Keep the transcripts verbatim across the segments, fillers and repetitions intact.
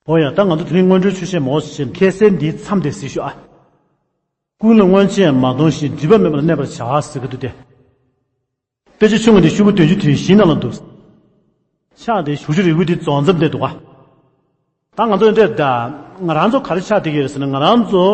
འོ་ཡ། ད་ང་ཚོ་དེ་རིང་སྔོན་འགྲོའི་ཆོས་བཤད་མོ་ཞེས་ཁ་སང་འདིའི་མཚམས་དེ་གཟིགས་ཤོག་ཨ། ཀུན་ལ་སྔོན་ཆད་མ་མཐོང་ཞིང་། སྒྲིབ་པ་མེད་པར་གནས་པར་བྱ་ཟེར་གྱི་འདུག་སྟེ། དཔེ་ཆ་ཆུང་ངུ་འདི་ཤོག་གུ་བདུན་ཅུ་དོན་བཞིའི་ནང་ལ་འདུག་ཕྱག་དེ་བཞི་བཅུ་རེ་དགུ་དེ་རྫོགས་མཚམས་དེ་འདུག་ག་ད་ང་ཚོ་འདིར་ད་ང་རང་ཚོ་ག་རེ་ཆགས་བསྡད་ཀྱི་ཡོད་ཟེར་ན། ང་རང་ཚོ་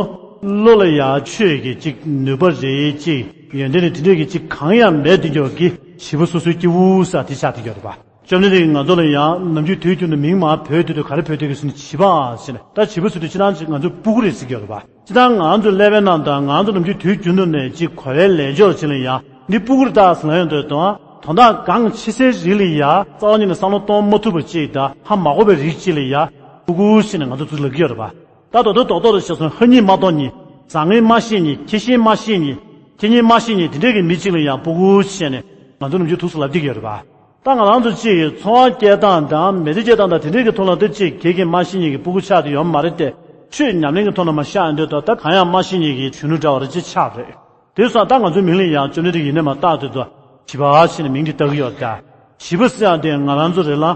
བློ་ལ་ཡ་ཆོས་ཀྱི་གཅིག་ནུས་པ་རེད། གཅིག་ཡོན་ཏན་རེད། དེ་འདྲས་ཀྱི་གཅིག་གང་ཡང་མེད་དེ་འཇོག་གི་བྱིས་པ་སོ་སོའི་སྐྱེ་བོ་ས་དེ་ཆགས་བསྡད་ཀྱི་ཡོད་རེད་པ། བཅོམ་ལྡན་འདས་ཀྱིས་ང་ཚོ་ལ་ཡང་ནམ་རྒྱུན་དུས་རྒྱུན་དུ་མིང་མར་བོས་དུས་དུ་ག་རེ་བོས་དུས་ཀྱི་ཟེར་ན་བྱིས་པ་ཟེར་ནས། ད་བྱིས་པ་ཟེར་དུས་ཕྱི་ནང་ཅིག་ང་ཚོ་སྤུ་གུ་རེད་ཟེར་གྱི་ཡོད་རེད་པ། ཅི་ལྟར་ང་ཚོ་ཀླད་པའི་ནང་དང་ང་ཚོ་ནམ་རྒྱུན་དུས་རྒྱུན་དུ་ནས་ཅིག་གོ་བའི་ལས་སྦྱོར་ཅིག་ལ་ཡང་འདི་སྤུ་གུ་རེད་ད་ཟེར་ལ་ཡོང་དུས་དང་། དོན་དག་གང་ཆེ་སའི་རིགས་ལ་ཡང་རྩ་བ་ཉིད་ནས་བསམ་བློ་གཏོང་མ་ཐུབ་པ་ཅིག་དང་། ཧ་མ་གོ་བའི་རིགས་ཅིག་ལ་ཡང་སྤུ་གུ་ཟེར་ནས་ང་ཚོ་ཚུར་ལབ་ཀྱི་ཡོད་རེད་པ། ད་རྡོག་རྡོག་རྡོག་རྡོག་ལ་བྱས་སོང་། ཧ་གཉིས་མ་རྟོགས་གཉིས། བཟང་ངན་མ་ཤེས་གཉིས། ཁྱད་གཞན་མ་ཤེས་གཉིས། ཁྱད་གཉིས་མ་ཤེས་གཉིས། དེ་འདྲས་ཀྱི་མི་གཅིག་ལ་ཡང་སྤུ་གུ་ཟེར་ནས་ང་ཚོ་ནམ་རྒྱུན་ཐུགས་སུ་ལབ་བསྡད་ཀྱི་ཡོད་རེད་པ། ད་ང་རང་ཚོ་གཅིག་གིས་འཚོ་བ་སྐྱེལ་སྟངས་དང་མི་ཚེ་སྐྱེལ་སྟངས་དང་དེ་འདྲས་ཀྱི་ཐོག་ལ་དེ་གཅིག་ཁྱད་ཀྱིས་མ་ཤེས་གཉིས་ཀྱི་སྤུ་གུ་ཆགས་བསྡད་ཡོད་མ་རེད་དེ། ཆོས་ཉམས་ལེན་གྱི་ཐོག་ལ་མར་བཞག་ཡོང་དུས་ད་ད་གང་ཡང་མ་ཤེས་གཉིས་ཀྱི་གཞོན་ནུ་འདྲ་བ་རེ་ཅིག་ཆགས་རེད། དེ་སོང་ད་ང་ཚོའི་མིང་ལ་ཡང་བཅོམ་ལྡན་འདས་ཡིན་ནས་མ་བཏགས་དུས་ད་བྱིས་པ་ཟེར་ནས་མིང་འདི་བཏགས་ཀྱི་ཡོད་རེད་ད། བྱིས་པ་ཟེར་ཡག་དེ་ང་རང་ཚོ་རེད་ལ།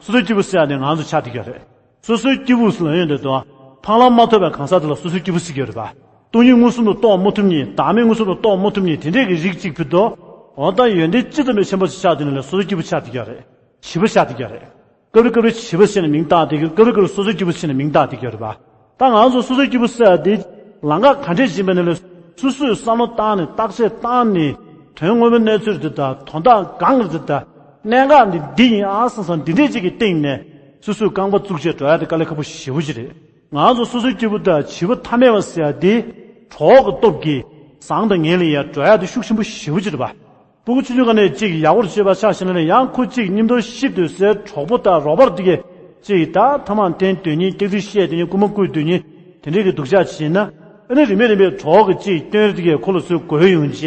སོ་སོའི་སྐྱེ་བོ་ཟེར་ཡག་དེ་ང་རང་ཚོ་ཆགས་བསྡད་ཀྱི་ཡོད་རེད། སོ་སོའི་སྐྱེ་བོ་ཟེར་ལབ་ཡོང་དུས་དང་། འཕང་ལམ་མ་ཐོབ་པའི་གང་ཟག་དེ་ལ་སོ་སོའི་སྐྱེ་བོ་ཟེར་གྱི་ཡོད་རེད་པ། སྟོང་ཉིད་མངོན་སུམ་དུ་རྟོགས་མ་ཐུབ་མཁན། བདག་མེད་མངོན་སུམ་དུ་རྟོགས་མ་ཐུབ་མཁན་དེ་འདྲས་ཀྱི་རིགས་གཅིག་ཕུད་དོ། འོ་ད་ཡོན་ཏན་ཅི་ཙམ་པའི་ཆེན་པོ་ཞིག་ཆགས་དུས་ནས་ལ་སོ་སོའི་སྐྱེ་བོ་ཆགས་བསྡད་ཀྱི་ཡོད་རེད། བྱིས་པ་ཆགས་བསྡད་ཀྱི་ཡོད་རེད། སྐབས་རེ་སྐབས་རེ་བྱིས་པ་ཟེར་ནས་མིང་བཏགས་བསྡད་ཀྱི། སྐབས་རེ་སྐབས་རེ་སོ་སོའི་སྐྱེ་བོ་ཟེར་ནས་མིང་བཏགས་བསྡད་ཀྱི་ཡོད་རེད་པ། ད་ང་ཚོ་སོ་སོའི་སྐྱེ་བོ་ཟེར་ཡག་དེ་ལམ་ཁ་ག་འདྲས་ཕྱིན་པ་ནས་ལ། སོ་སོས་བསམ་བློ་བཏང་ནས་བརྟག་དཔྱད་བཏང་ནས་དོན་དངོས་པོའི་གནས་ཚུལ་དེ་དང་དོན་དག་གང་རེད་དེ་དང་། གནད་འགག་འདི་འདི་ཡིན་ཨ་བསམ་བསམ་འདི་འདྲས་ཅིག་གི་སྟེང་ནས་སོ་སོས་རྐང་པ་བཙུགས་བྱས་འགྲོ་ཡག་དེ་དཀའ་ལས་ཁག་པོ་ཞེ་པོ་ཅིག་རེད། ང་ཚོ་སོ་སོའི་སྐྱེ་བོ་དང་བྱིས་པ་ཐ་མལ་པ་ཟེར་ཡག་དེ་གྲོགས་ཀྱི་སྟོབས་ཀྱིས་བཟང་དང་ངན་ལ་ཡ་འགྲོ་ཡག་དེ་ཤུགས་ཆེན་པོ་ཞེ་པོ་ཅིག་རེད་པ། སྤུ་གུ་ཆུང་ཆུང་སྒང་ནས་གཅིག་ཡག་པོར་བྱེད་པ་ཆགས་ཤེས་ན་ཡང་ཁོ་གཅིག་མཉམ་དུ་ཤི་སྡོད་སའི་གྲོགས་པོ་དང་རོགས་པ་དེ་གས་གཅིག་ད་ཐ་མག་འཐེན་སྡོད་མཁན། སྐྱག་རྫུན་བཤད་སྡོད་མཁན། རྐུན་མ་རྐུ་སྡོད་མཁན་དེ་འདྲས་ཀྱི་སྡུག་ཅག་བྱས་ན། ཨ་ནི་རིམ་པས་རིམ་པས་གྲོགས་ཀྱི་གཅིག་སྐྱོན་རེ་དེ་གས་ཁོ་ལ་ཚུར་འགོས་ཡོང་བྱས།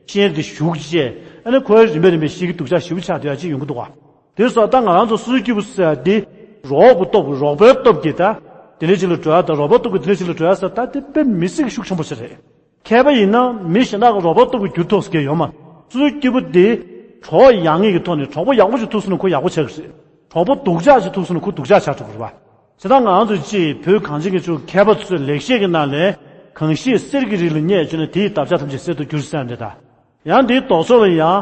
ཤེས་རེ་དེ་ཞུགས་བྱས། ཨ་ནི་ཁོ་རིམ་པས་རིམ་པས་ཤི་གི་སྡུག་ཅག་ཞེ་པོ་ཆགས་སྡོད་ཡག་ཅིག་ཡོང་གི་འདུག་ག་དེ་སོགས་ད་ང་རང་ཚོ་སོ་སོའི་སྐྱེ་བོ་ཟེར་ཡག་འདི་རོགས་ཀྱི་སྟོབས་ཀྱིས། རོགས་པའི་སྟོབས་ཀྱིས་ད་དེ་འདྲས་ཅིག་ལ་འགྲོ་ཡག་དང་། རོགས་པའི་སྟོབས་ཀྱིས་དེ་འདྲས་ཅིག་ལ་འགྲོ་ཡག་ཟེར་ད་དེ་དཔེ་མི་སྲིད་ཀྱི་ཤུགས་ཆེན་པོ་ཞིག་རེད། མཁས་པ་ཡིན་ན་མི་གཞན་དག་གི་རོགས་པ་སྟོབས་ཀྱིས་འགྱུར་ཐུབ་ཟེར་མཁན་ཡོད་མ་རེད། སོ་སོའི་སྐྱེ་བོ་དེ་གྲོགས་ཡག་ངེས་ཀྱི་ཐོག་ནས། གྲོགས་པོ་ཡག་པོ་ཞིག་ཐུག་སོང་ན་ཁོ་ཡག་པོ་ཆགས་ཀྱི་རེད། གྲོགས་པོ་སྡུག་ཅག་ཞིག་ཐུག་སོང་ན་ཁོ་སྡུག་ཅག་ཆགས་འགྲོ་གི་རེད་པ། བྱས་ཙང་ང་རང་ཚོ་ཅིག་བོད་གངས་ཅན་གྱི་ཕྱོགས་མཁས་པ་ཚོས་ལེགས་བཤད་ཀྱི་ནང་ལས། གང་ཞིག་གསེར་གྱི་རི་ལ་རྙེད་བྱུང་ན། དེ་ཡི་འདབ་ཆགས་ཐམས་ཅད་གསེར་དུ་འགྱུར་ཟེར་ཡག་འདྲ་ད། ཡང་དེའི་ལྡོག་ཕྱོགས་ལ་ཡང་།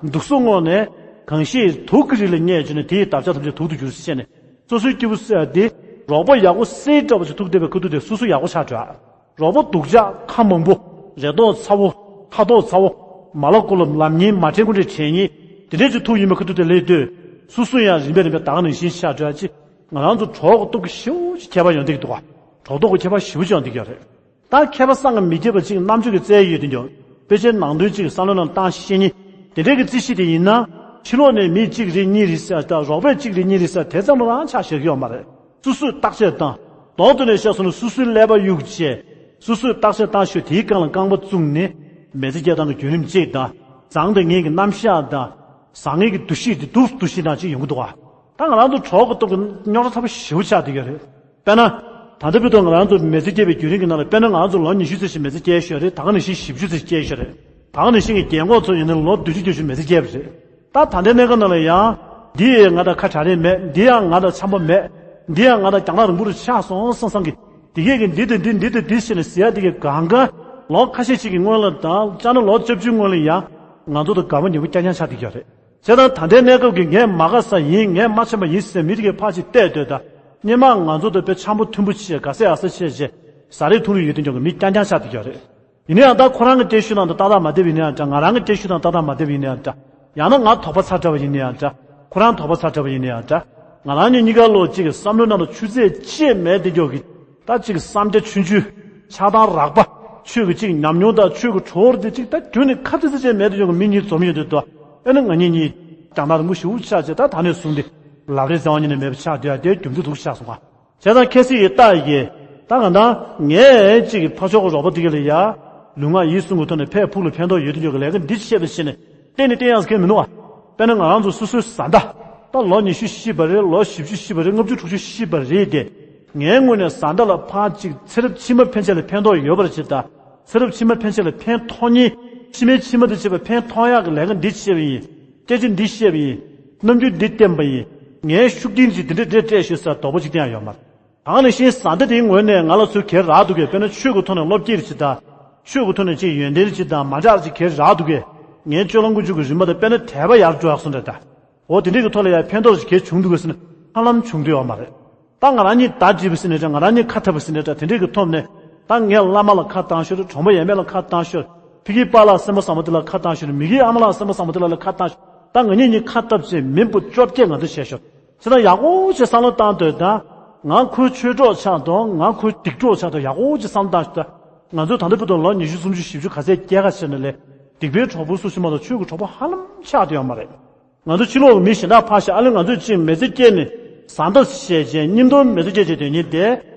འདུག་སེ་བསྔོགས་ནས། གང་ཞིག་དུག་གི་རི་ལ་རྙེད་བྱུང་ན། དེ་ཡི་འདབ་ཆགས་ཐམས་ཅད་དུག་ཏུ་འགྱུར་ཟེར་བཤད་ནས། སོ་སོའི་སྐྱེ་བོ་ཟེར་ཡག་དེ། རོགས་པ་ཡག་པོ་གསེར་འདྲ་བ་ཞིག་ཐུག་བསྡད་པའི་ཁ་ཐུག་དེ་སོ་སོ་ཡག་པོ་ཆགས་འགྲོ་ཡག་རོགས་པ་སྡུག་ཅག་ཁ་མང་པོ། རེ་དོགས་ཚ་བོ། ཁ་དོག་ཚ་བོ། མ་ལབ་ཀོ་ལབ་ལབ་མཁན། མ་དྲན་ཀུ་དྲན་དྲན་མཁན། དེ་འདྲས་ཅིག་ཐུག་ཡོང་བའི་ཁ་ཐུག་དེ་ལས་ལྟོས། སོ་སོ་ཡང་རིམ་པས་རིམ་པས་ད་ག་ནང་བཞིན་ཆགས་འགྲོ་ཡག་ཅིག་ང་རང་ཚོ་གྲོགས་ཀྱི་སྟོབས་ཀྱིས་ཞེ་པོ་ཅིག་ཁྱད་པར་ཡོང་བསྡད་ཀྱི་འདུག་ག་གྲོགས་སྟོབས་ཀྱི་ཁྱད་པར་ཞེ་པོ་ཅིག་ཡོང་བསྡད་ཀྱི་ཡོད་རེད། ད་མཁས་པ་བསམ་གྱིས་མི་ཁྱབ་པ་ཅིག་རྣམ་དཔྱོད་ཀྱི་རྩལ་ཡོད་དེ་འདྲ། དཔེ་ཆའི་ནང་དོན་ཅིག་བསམ་བློའི་ནང་བཏང་ཤེས་མཁན་དེ་འདྲའི་གི་རྩིས་གཞི་དེ་ཡིན་ན། ཕྱི་ལོགས་ནས་མི་གཅིག་རེད་གཉིས་རེད་ཟེར་ཡག་དང་། རོགས་པ་གཅིག་རེད་གཉིས་རེད་ཟེར་ཡག་དེ་ཙམ་ལ་རང་ཆ་བཞག་གི་ཡོད་མ་རེད། སོ་སོས་བརྟག་དཔྱད་བཏང་། ལྡོག་ཏུ་ནས་བཤད་སོང་ན་སོ་སོའི་ཀླད་པ་གཡུག་བྱས། སོ་སོས་བརྟག་དཔྱད་བཏང་ཤོག་དེའི་སྒང་ལ་རྐང་པ་བཙུགས་ནས། མི་ཚེ་སྐྱེལ་སྟངས་ཀྱི་བརྒྱུད་རིམ་གཅིག་དང་། བཟང་དང་ངན་གྱི་རྣམ་གཞག་དང་། བཟང་ངན་གྱི་འདུ་ཤེས་དེ་འདུག་འདུ་ཤེས་དང་གཅིག་ཡོང་གི་འདུག་ག་ད་ང་རང་ཚོ་གྲོགས་ཀྱི་སྟོབས་ཀྱིས་རྙོག་དྲ་ཚ་པོ་ཞེ་པོ་ཆགས་བསྡད་ཀྱི་ཡོད་རེད། དཔེར་ན། ད་ལྟ་བར་དུ་ང་རང་ཚོ་མི་ཚེ་སྐྱེལ་བའི་བརྒྱུད་རིམ་གྱི་ནང་ལ། དཔེར་ན་ང་རང་ཚོ་ལོ་ཉི་ཤུ་ཙམ་ཞིག་མི་ཚེ་སྐྱེལ་ཤོག་རེད། ད་ག་ནང་བཞིན་བཞི་བཅུ་ཙམ་ཞིག་སྐྱེལ་ཤོག་རེད། ད་ག་ནང་བཞིན་གྱི་རྒན་གོག་ཚོ་ཡིན་ན་ལོ་བདུན་ཅུ་བརྒྱད་ཅུ་མི་ཚེ་སྐྱེལ་བ་རེད། ད་ད་ལྟའི་གནས་སྐབས་ནང་ལ་ཡང་། འདི་ཡང་ང་དང་ཁ་བྲལ་རེ་མེད། འདི་ཡང་ང་དང་འཆམ་པོ་མེད། འདི་ཡང་ང་དང་རྒྱང་ཐག་རིང་པོ་རུ་ཆགས་སོང་བསམ་བསམ་གྱི། དེ་གས་ཀྱི་འདི་དང་འདི། འདི་དང་འདི་བྱས་ནས་ཟེར་ཡག་དེ་གས་གང་ག་ལོ་ཁ་ཤས་ཤིག་གི་སྔོན་ལ་དང་། ཆ་ན་ལོ་བཅུ་བཅུའི་སྔོན་ལ་ཡང་ང་ཚོ་དང་དགའ་པོ་ཉེ་པོ་རྐྱང་རྐྱང་ཆགས་བསྡད་ཀྱི་ཡོད་རེད། བྱས་ཙང་ད་ལྟའི་གནས་སྐབས་ཀྱི་ངས་མ་དགའ་ས་ཡིན། ངས་མ་འཆམ་པ་ཡིན་ཟེར་མི་དེ་གས་ཕར་ཅིག་བལྟས་སྡོད་དང་། སྔོན་མ་ང་ཚོ་དང་དཔེ་འཆམ་པོ་མཐུན་པོ་བྱས། དགའ་སའི་ཨ་ས་བྱས་བྱས། ཟ་རེས་འཐུང་རེས་ཡོད་དེ་འཇོག་གི་མི་རྐྱང་རྐྱང་ཆགས་བསྡད་ཀྱི་ཡོད་རེད། ཡིན་ན་ཡང་ད་ཁོ་རང་གི་སྐད་ཤུགས་དང་ཏག་ཏག་མ་བསྡད་པ་ཡིན་ན་ཡང་འདྲ། ང་རང་གི་སྐད་ཤུགས་དང་ཏག་ཏག་མ་བསྡད་པ་ཡིན་ན་ཡང་འདྲ། ཡང་ན་ང་དོགས་པ་ཚ་དྲགས་པ་ཡིན་ན་ཡང་འདྲ། ཁོ་རང་དོགས་པ་ཚ་དྲགས་པ་ཡིན་ན་ཡང་འདྲ། ང་རང་གཉིས་གཉིས་ཀ་ལོ་གཅིག་གི་བསམ་བློའི་ནང་དུ་ཆུ་ཚད་ཅིག་མེད་དེ་འཇོག་གི། ད་གཅིག་གི་བསམ་རྒྱ་ཆུང་ཆུང་། ཆགས་སྡང་རགས་པ། ཆོས་ཀྱི་གཅིག་ཉམས་མྱོང་དང་ཆོས་ཀྱི་གྲོགས་རེད་དེ་གཅིག་ད་ཁྱོན་ནས་ཁ་ཙི་ཙི་ཅིག་མེད་དེ་འཇོག་གི་མི་གཉིས་འཛོམས་ཡོང་དུས་དོ། ཨེ་ནི་ང་གཉིས་གཉིས་རྒྱང་ཐག་རིང་པོ་ཞེ་པོ་ཆགས་བྱས། ད་ད་ནས་བཟུང་སྟེ་ལབ་རེས་རྩ་བ་ཉིད་ནས་མེད་པ་ཆགས་བསྡད་ཡག་དེ་རྒྱུ་མཚན་དེ་ཆགས་སོང་ང་། བྱས་ཙང་ཁ་སང་ཡི་རྟགས་ཀྱིས། ད་ང་དང་ངས་གཅིག་གི་ཕར་ཕྱོགས་ཀྱི་རོགས་པ་དེ་ག་ལ་ཡ། ལུས་ངག་ཡིད་གསུམ་གྱི་ཐོག་ནས་ཕར་ཕུགས་ལ་ཕན་ཐོགས་ཡོད་དེ་འཇོག་གི་ལས་ཀ་འདི་བྱས་པ་བྱས་ནས་གཏན་ནས་བསྟན་ཡག་གང་ཡང་མི་འདུག་ཨ། དཔེར་ན་ང་རང་ཚོ་སོ་སོའི་བཟའ་ཟླ། ད་ལོ་ཉི་ཤུ་ཤི་བ་རེད། ལོ་བཞི་བཅུ་ཤི་བ་རེད། ལྔ་བཅུ་དྲུག་ཅུ་ཤི་བ་རེད་དེ། ངའི་ངོས་ནས་བཟའ་ཟླ་ལ་ཕར་གཅིག་ཚེ་རབས་ཕྱི་མ་ཕན་ཆད་ལ་ཕན་ཐོགས་ཡོད་པ་ཅིག་དང་། ཚེ་རབས་ཕྱི་མ་ཕན་ཆད་ལ་ཕན་ཐོགས་མཁན། ཕྱི་མའི་ཕྱི་མ་དང་བཅས་པ་ཕན་ཐོགས་ཡག་གི་ལས་ཀ་འདི་བྱས་པ་ཡིན། སྐད་ཆ་འདི་བཤད་པ་ཡིན། རྣམ་འགྱུར་འདི་བསྟན་པ་ཡིན། ངའི་ཤུགས་རྐྱེན་ཅིག་འདི་འདྲ་འདྲ་སྤྲད་ཤོག་ཟེར་དོགས་པ་ཅིག་བསྟན་ཡག་ཡོད་མ་རེད། གང་ནས་ཤེས། བཟའ་ཟླ་དེའི་ངོས་ནས་ང་ལ་ཚུར་གྱེས་རག་འདུག་གས། དཔེར་ན་ཆོས་ཀྱི་ཐོག་ནས་བློ་སྐྱེད་ཅིག་དང་། ཆོས་ཀྱི་ཐོག་ནས་ཅིག་ཡོན་ཏན་ཅིག་དང་མ་འདྲ་ཅིག་གྱེས་རག་འདུག་གས། ངའི་སྤྱོད་ལམ་ཀུན་སྤྱོད་ཀྱི་རིམ་པ་དང་དཔེར་ན་དད་པ་ཡར་འགྲོ་ཡག་སོང་འདྲ་ད། འོ་དེ་འདྲས་ཀྱི་ཐོག་ལ་ཡང་ཕན་ཐོགས་ཅིག་གྱེས་བྱུང་འདུག་གས་ཟེར་ན་ཧ་ལམ་བྱུང་འདོད་ཡོད་མ་རེད། ད་ང་རང་གཉིས་ཟླ་བསྒྲིལ་བ་ཟེར་ནའི་འདྲ། ང་རང་གཉིས་ཁ་འཐབ་པ་ཟེར་ནའི་འདྲ། དེ་འདྲས་ཀྱི་ཐོག་ནས་ད་ངས་བླ་མ་ལ་ཁ་བཏང་ཤོར། གྲོང་པ་ཡས་མས་ལ་ཁ་བཏང་ཤོར། ཕ་གིའི་པཱ་ལགས་སེམས་པ་བཟང་པོ་དེ་ལ་ཁ་བཏང་ཤོར། མ་གིའི་ཨ་མ་ལགས་སེམས་པ་བཟང་པོ་དེ་ལ་ལ་ཁ་བཏང་ཤོར། ད་ང་གཉིས་གཉིས་ཁ་འཐབ་བྱས་མི་འབུམ་བཅོ་བརྒྱད་ང་ཚོས་བྱས་ཤོར། བྱས་ཙང་ཡག་པོ་ཅིག་བསམ་བློ་བཏང་སྡོད་དང་། ང་ཁོའི་ཆོས་གྲོགས་ཆགས་དང་། ང་ཁོའི་སྡིག་གྲོགས་ཆགས་དང་། ཡག་པོ་ཅིག་བསམ་བློ་བཏང་ཤོག་ད། ང་ཚོས་ད་ལྟ་བར་དུ་ལོ་ཉི་ཤུ་སུམ་ཅུ་བཞི་བཅུ་ག་ཚད་སྐྱེལ་ཁ་བྱས་ནས་ལས། སྡིག་པའི་གྲོགས་པོ་སུ་ཞིག་མ་གཏོགས་ཆོས་ཀྱི་གྲོགས་པོ་ཧ་ལམ་ཆགས་བསྡད་ཡོད་མ་རེད། ང་ཚོ་ཕྱི་ལོགས་ཀྱི་མི་གཞན་དག་ཕར་བཞག་ཨ་ལས་ང་ཚོས་ཅིག་མི་ཚེ་སྐྱེལ་ནས་བཟའ་ཟླ་བཤད་བྱས་སྙིང་སྟོབས་མི་ཚེ་སྐྱེལ་བྱས་སྡོད་མཁན་དེ།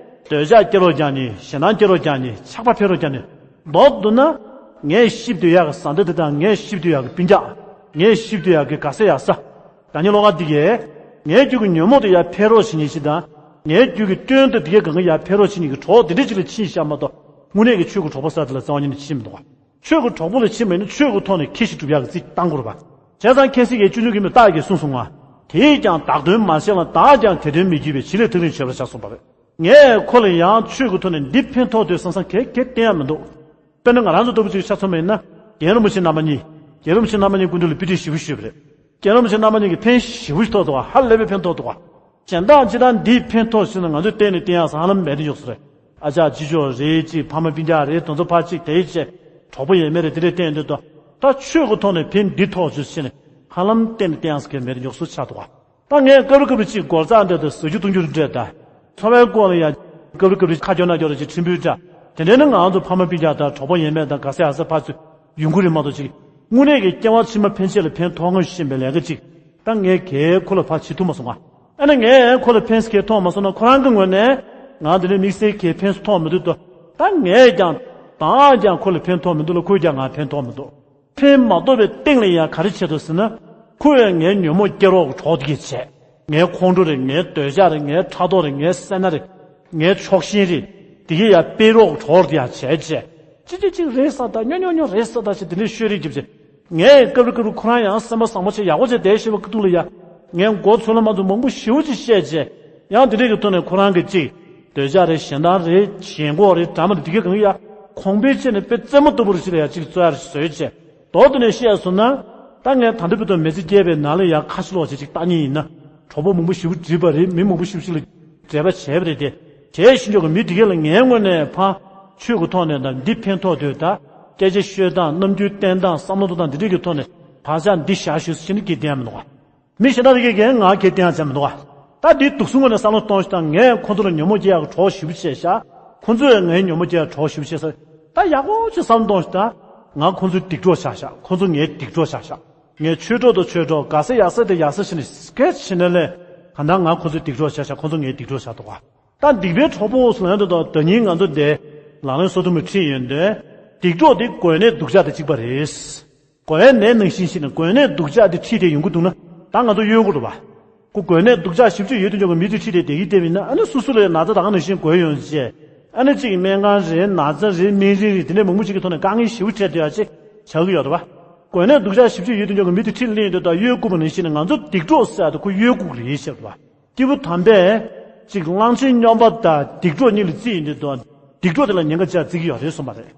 འདོད་ཆགས་སྐྱེ་རོགས་རྒྱག་ནས། ཞེ་སྡང་སྐྱེ་རོགས་རྒྱག་ནས། ཆགས་པ་འཕེལ་རོགས་རྒྱག་ནས། མདོར་བསྡུ་ན། ངས་གཤིབ་སྡོད་ཡག་གི་བཟའ་ཟླ་དེ་དང་། ངས་གཤིབ་སྡོད་ཡག་གི་སྤུན་ཀྱག་ངས་གཤིབ་སྡོད་ཡག་གི་དགའ་ས་ཡག་ས། ད་ནི་བློ་ཁ་འདི་གས། ངའི་རྒྱུད་ཀྱི་ཉོན་མོངས་དེ་ཡར་འཕེལ་རོགས་བྱེད་མཁན་ཞིག་དང་། ངའི་རྒྱུད་ཀྱི་སྐྱོན་དེ་འདི་གས་གང་ག་ཡར་འཕེལ་རོགས་བྱེད་མཁན་གྱི་གྲོགས་དེ་འདྲ་ཅིག་ལ་ཕྱིན་ཤག་མ་གཏོགས། དངོས་གནས་ཀྱི་ཆོས་ཀྱི་གྲོགས་པོ་ཟེར་དེ་ལ་རྩ་བ་ཉིད་ནས་ཕྱིན་མི་འདུག་ག་ཆོས་ཀྱི་གྲོགས་པོ་ལ་ཕྱིན་པ་ཡིན་ན་ཆོས་ཀྱི་ཐོག་ནས་ཁེ་ཞིག་སྒྲུབ་ཡག་གི་རྩིས་བཏང་དགོས་རེད་པ། བྱས་ཙང་ཁེ་སི་གའི་སྤྱོད་འཇུག་གི་མི་རྟགས་ཀྱིས་གསུངས་སོང་ང་། དེས་ཀྱང་བདག་དོན་མ་བྱས་ལ། བདག་ཀྱང་དེ་དོན་མི་བགྱིད་པས། བྱིས་ལས་ཐག་རིང་བྱེད་པར་བྱ་གསུངས་པ་རེད། ངས་ཁོ་ལ་ཡང་ཆོས་ཀྱི་ཐོག་ནས་འདི་ཕན་ཐོགས་འདོད་བསམ་བསམ་གང་གང་བསྟན་ཡག་མི་འདུག་དཔེར་ན་ང་རང་ཚོ་ལྟ་བུ་ཅིག་ཆ་མཚོན་པ་ཡིན་ན། རྒན་རིན་པོ་ཆེ་རྣམ་པ་གཉིས། རྒན་རིན་པོ་ཆེ་རྣམ་པ་གཉིས་སྐུ་མདུན་ལ་དཔེ་ཁྲིད་ཞེ་པོ་ཞུས་པ་རེད། རྒན་རིན་པོ་ཆེ་རྣམ་པ་གཉིས་ཀྱིས་ཕན་ཞེ་པོ་ཞིག་ཐོགས་འདུག་ག་ཧ་ལས་པའི་ཕན་ཐོགས་འདུག་ག་གཞན་དག་ཅི་ལྟར་འདིས་ཕན་ཐོགས་ཟེར་ན། ང་ཚོས་གཏན་ནས་བསྟན་ཡག་ས་ཧ་ལམ་མེད་དུ་འཇོག་སོང་རེད། ཨ་ཅག་ཅི་ཅོག་རེད་ཅིག་ཕ་མ་སྤུན་ཀྱག་རེད། དེ་ཚོ་ཕར་ཅིག་དེའི་ཆེད་གྲོགས་པོ་ཡས་མས་རེད། དེ་འདྲས་བསྟན་འདུག་ད་ཆོས་ཀྱི་ཐོག་ནས་ཕན་འདི་ཐོགས་བྱུང་ཟེར་ནས་ཧ་ལམ་གཏན་ནས་བསྟན་ཡག་ས་གང་མེད་དུ་འཇོག་སོང་ཆགས་འདུག་ག་ད་ངས་སྐབས་རེ་སྐབས་རེ་ཅིག་སྒོར་རྩ་འདྲ་དང་ཟ་རྒྱུ་བཏུང་རྒྱུ་འདྲ་དང་། འཚོ་བའི་སྐོར་ལ་ཡང་སྐབས་རེ་སྐབས་རེ་ཁ་སྐྱོར་སྣ་སྐྱོར་རེ་ཅིག་ཕྲན་བུ་འདྲ། དེ་འདྲའི་ནང་ང་ཚོ་ཕ་མ་སྤུན་ཀྱག་དང་གྲོགས་པོ་ཡས་མས་དང་དགའ་ས་ཡག་ས་ཕར་ཚུར་ཡོང་གི་རེད་མ་གཏོགས་ཅིག་དངོས་གནས་ཀྱི་སྐྱེ་བ་ཕྱི་མ་ཕན་ཆད་ལ་ཕན་ཐོགས་ངོ་ཤེས་པའི་ལས་ཀ་ཅིག་ད་ངས་གས་ཁོ་ལ་ཕར་བྱེད་ཐུབ་མ་སོང་ང་། ཨ་ནི་ངས་ཁོ་ལ་ཕན་སྐྱེད་ཐོགས་མ་སོང་ན། ཁོ་རང་གི་ངོས་ནས་ང་འདི་ནས་དམིགས་བསལ་གྱི་ཕན་ཐོགས་མི་འདུག་ཏོ། ད་ངས་ཀྱང་བདག་ཀྱང་ཁོ་ལ་ཕན་ཐོགས་མི་འདུག་ལ། ཁོས་ཀྱང་ང་ཕན་ཐོགས་མི་འདུག་ཕན་མ་ཐོགས་པའི་སྟེང་ལ་ཡང་ག་རེ་བྱེད་དོ་ཟེར་ན། ཁོ་ཡང་ངའི་ཉོན་མོངས་སྐྱེ་རོགས་ཀྱི་གྲོགས་དེ་གས་བྱས། ངའི་ཁོང་ཁྲོ་རེད། ངའི་འདོད་ཆགས་རེད། ངའི་ཕྲག་དོག་རེད། ངའི་སེར་སྣ་རེད། ངའི་ཕྱོགས་ཞེན་རེད། དེ་གས་ཡང་སྤེལ་རོགས་ཀྱི་གྲོགས་དེ་ཡང་བྱས་བྱས། ཅི་ཅི་ཅིག་རེད་ཟེར་དང་། ཉོ་ཉོ་ཉོ་རེད་ཟེར་དང་ཅིག་དེ་འདྲའི་ཤོད་རེས་རྒྱབ་བྱས། ངས་སྐབས་རེ་སྐབས་རེ་ཁོ་རང་ཡང་སེམས་པ་བཟང་པོ་བྱས་ཡག་པོ་བྱས་བསྡད་ཤེས་པ་ཁ་ཐུག་ལ་ཡ། ངས་མགོ་ཚོས་ལ་མ་ཚོས་མང་པོ་ཞེ་པོ་ཅིག་བཤད་བྱས། ཡང་དེ་འདྲས་ཀྱི་ཐོག་ནས་ཁོ་རང་གི་ཅིག་འདོད་ཆགས་རེད། ཞེ་སྡང་རེད། ཞེན་ཁོག་རེད། འདྲ་མ་རེད། དེ་གས་གང་ཡ་གོང་འཕེལ་བྱས་ནས་དཔེ་རྩེད་མོ་ལྟ་བུ་རེ་ཞིག་ལ་ཡ་ཅིག་རྩོད་ཡ་རེ་བཟོས་བྱས། མདོར་བསྡུས་ནས་བཤད་སོང་ན། ད་ངས་ད་ལྟ་བར་དུ་མི་ཚེ་སྐྱེལ་བའི་ནང་ལ་ཡ་ཁ་ཕྱི་ལོགས་བྱས་ཅིག་བལྟ་མཁན་ཡིན་ན། གྲོགས་པོ་མང་པོ་ཞེ་པོ་བསྒྲིགས་པ་རེད། མི་མང་པོ་ཞེ་པོ་ཞིག་ལ་འབྲེལ་བ་བྱས་པ་རེད་དེ། བྱས་ཤིང་ཆོག་གི་མི་དེ་གས་ལ་ངའི་ངོས་ནས་ཕར་ཆོས་ཀྱི་ཐོག་ནས་ད་འདི་ཕན་ཐོགས་འདོད་ད། སྐད་ཆ་ཤོད་སྟངས། རྣམ་འགྱུར་བསྟན་སྟངས། བསམ་བློ་གཏོང་སྟངས། འདི་འདྲས་ཀྱི་ཐོག་ནས་བག་ཆགས་འདི་བཞག་ཤོག་ཟེར་ནས་གས་བསྟན་ཡག་མི་འདུག་ག་མི་གཞན་དག་གིས་ཀྱང་ང་གས་བསྟན་ཡག་བྱས་མི་འདུག་ག་ད་འདི་འདུག་སེ་ངོས་ནས་བསམ་བློ་གཏོང་ཤོག་དང་། ངས་ཁོ་ཚོ་ལ་ཉོན་མོངས་སྐྱེ་ཡག་གི་གྲོགས་ཞེ་པོ་བྱས་ཤག་ཁོ་ཚོས་ངའི་ཉོན་མོངས་སྐྱེ་ཡག་གྲོགས་ཞེ་པོ་བྱས་ཤག་ད་ཡག་པོ་ཅིག་བསམ་བློ་གཏོང་ཤོག་དང་། ང་ཁོ་ཚོའི་སྡིག་གྲོགས་ཆགས་ཤག་ཁོ་ཚོ་ངའི་སྡིག་གྲོགས་ཆགས་ཤག་ངའི་ཆོས་གྲོགས་དང་ཆོས་གྲོགས། དགའ་ས་ཡག་ས་དང་ཡག་ས་བྱས་ནས་སྐད་ཆ་བྱས་ནས་ལས། གང་ལྟར་ང་ཁོ་ཚོའི་སྡིག་གྲོགས་ཆགས་ཤག་ཁོ་ཚོ་ངའི་སྡིག་གྲོགས་ཆགས་འདུག་ག་ད་སྡིག་པའི་གྲོགས་པོ་ཟེར་ལབ་ཡག་དེ་དང་། ད་ནི་ང་ཚོ་འདི་ལག་ལེན་སོ་བདུན་པའི་ཁྲིད་ཡོད་དུས། སྡིག་གྲོགས་དེ་འགོས་ནད་སྡུག་ཅག་དང་གཅིག་པ་རེད། འགོས་ནད་ནང་བཞིན་བྱས་ནས་འགོས་ནད་སྡུག་ཅག་དེ་ཁྲིད་དེ་ཡོང་གི་འདུག་ན། ད་ང་ཚོ་གཡོལ་དགོས་རེད་པ། ཁོ་འགོས་ནད་སྡུག་ཅག་ཞེ་པོ་ཅིག་ཡོད་དུས་ཀྱང་མི་དེ་ཁྲིད་དེ་བསྡད་ཀྱི་བསྡད་པ་ཡིན་ན། ཨ་ནི་སོ་སོ་ལ་ན་ཚ་ད་ག་ནང་བཞིན་འགོས་ཡོང་བྱས། ཨ་ནི་གཅིག་སྨན་ཁང་རེད། ན་ཚ་རེད། སྨན་རིན་རེད། དེ་འདྲས་མང་པོ་ཅིག་གི་ཐོག་ནས་དཀའ་ངལ་ཞེ་པོ་འཕྲད་སྡོད་ཡག་ཅིག་ཆགས་ཀྱི་ཡོད་རེད་པ། འགོས་ནད་སྡུག་ཅག་ཞེ་པོ་ཅིག་ཡོད་དུས་ཀྱང་མི་དེ་ཁྲིད་ལེན་ཡོང་དུས་ད་གཡོལ་དགོས་པ་ནང་བཞིན་ནས་ང་ཚོ་སྡིག་གྲོགས་ཟེར་ཡག་དེ་ཁོ་གཡོལ་དགོས་ཀྱི་རེད་ཟེར་བ། སྐྱེས་བུ་དམ་པས་ཅིག་གླང་ཆེན་སྨྱོན་པ་དང་སྡིག་གྲོགས་གཉིས་ལ་རྩིས་ཡིན་དུས་དང་། སྡིག་གྲོགས་དེ་ལ་ཉེན་ཁ་ཆེ་བརྩི་གི་ཡོད་རེད་གསུངས་པ་རེད།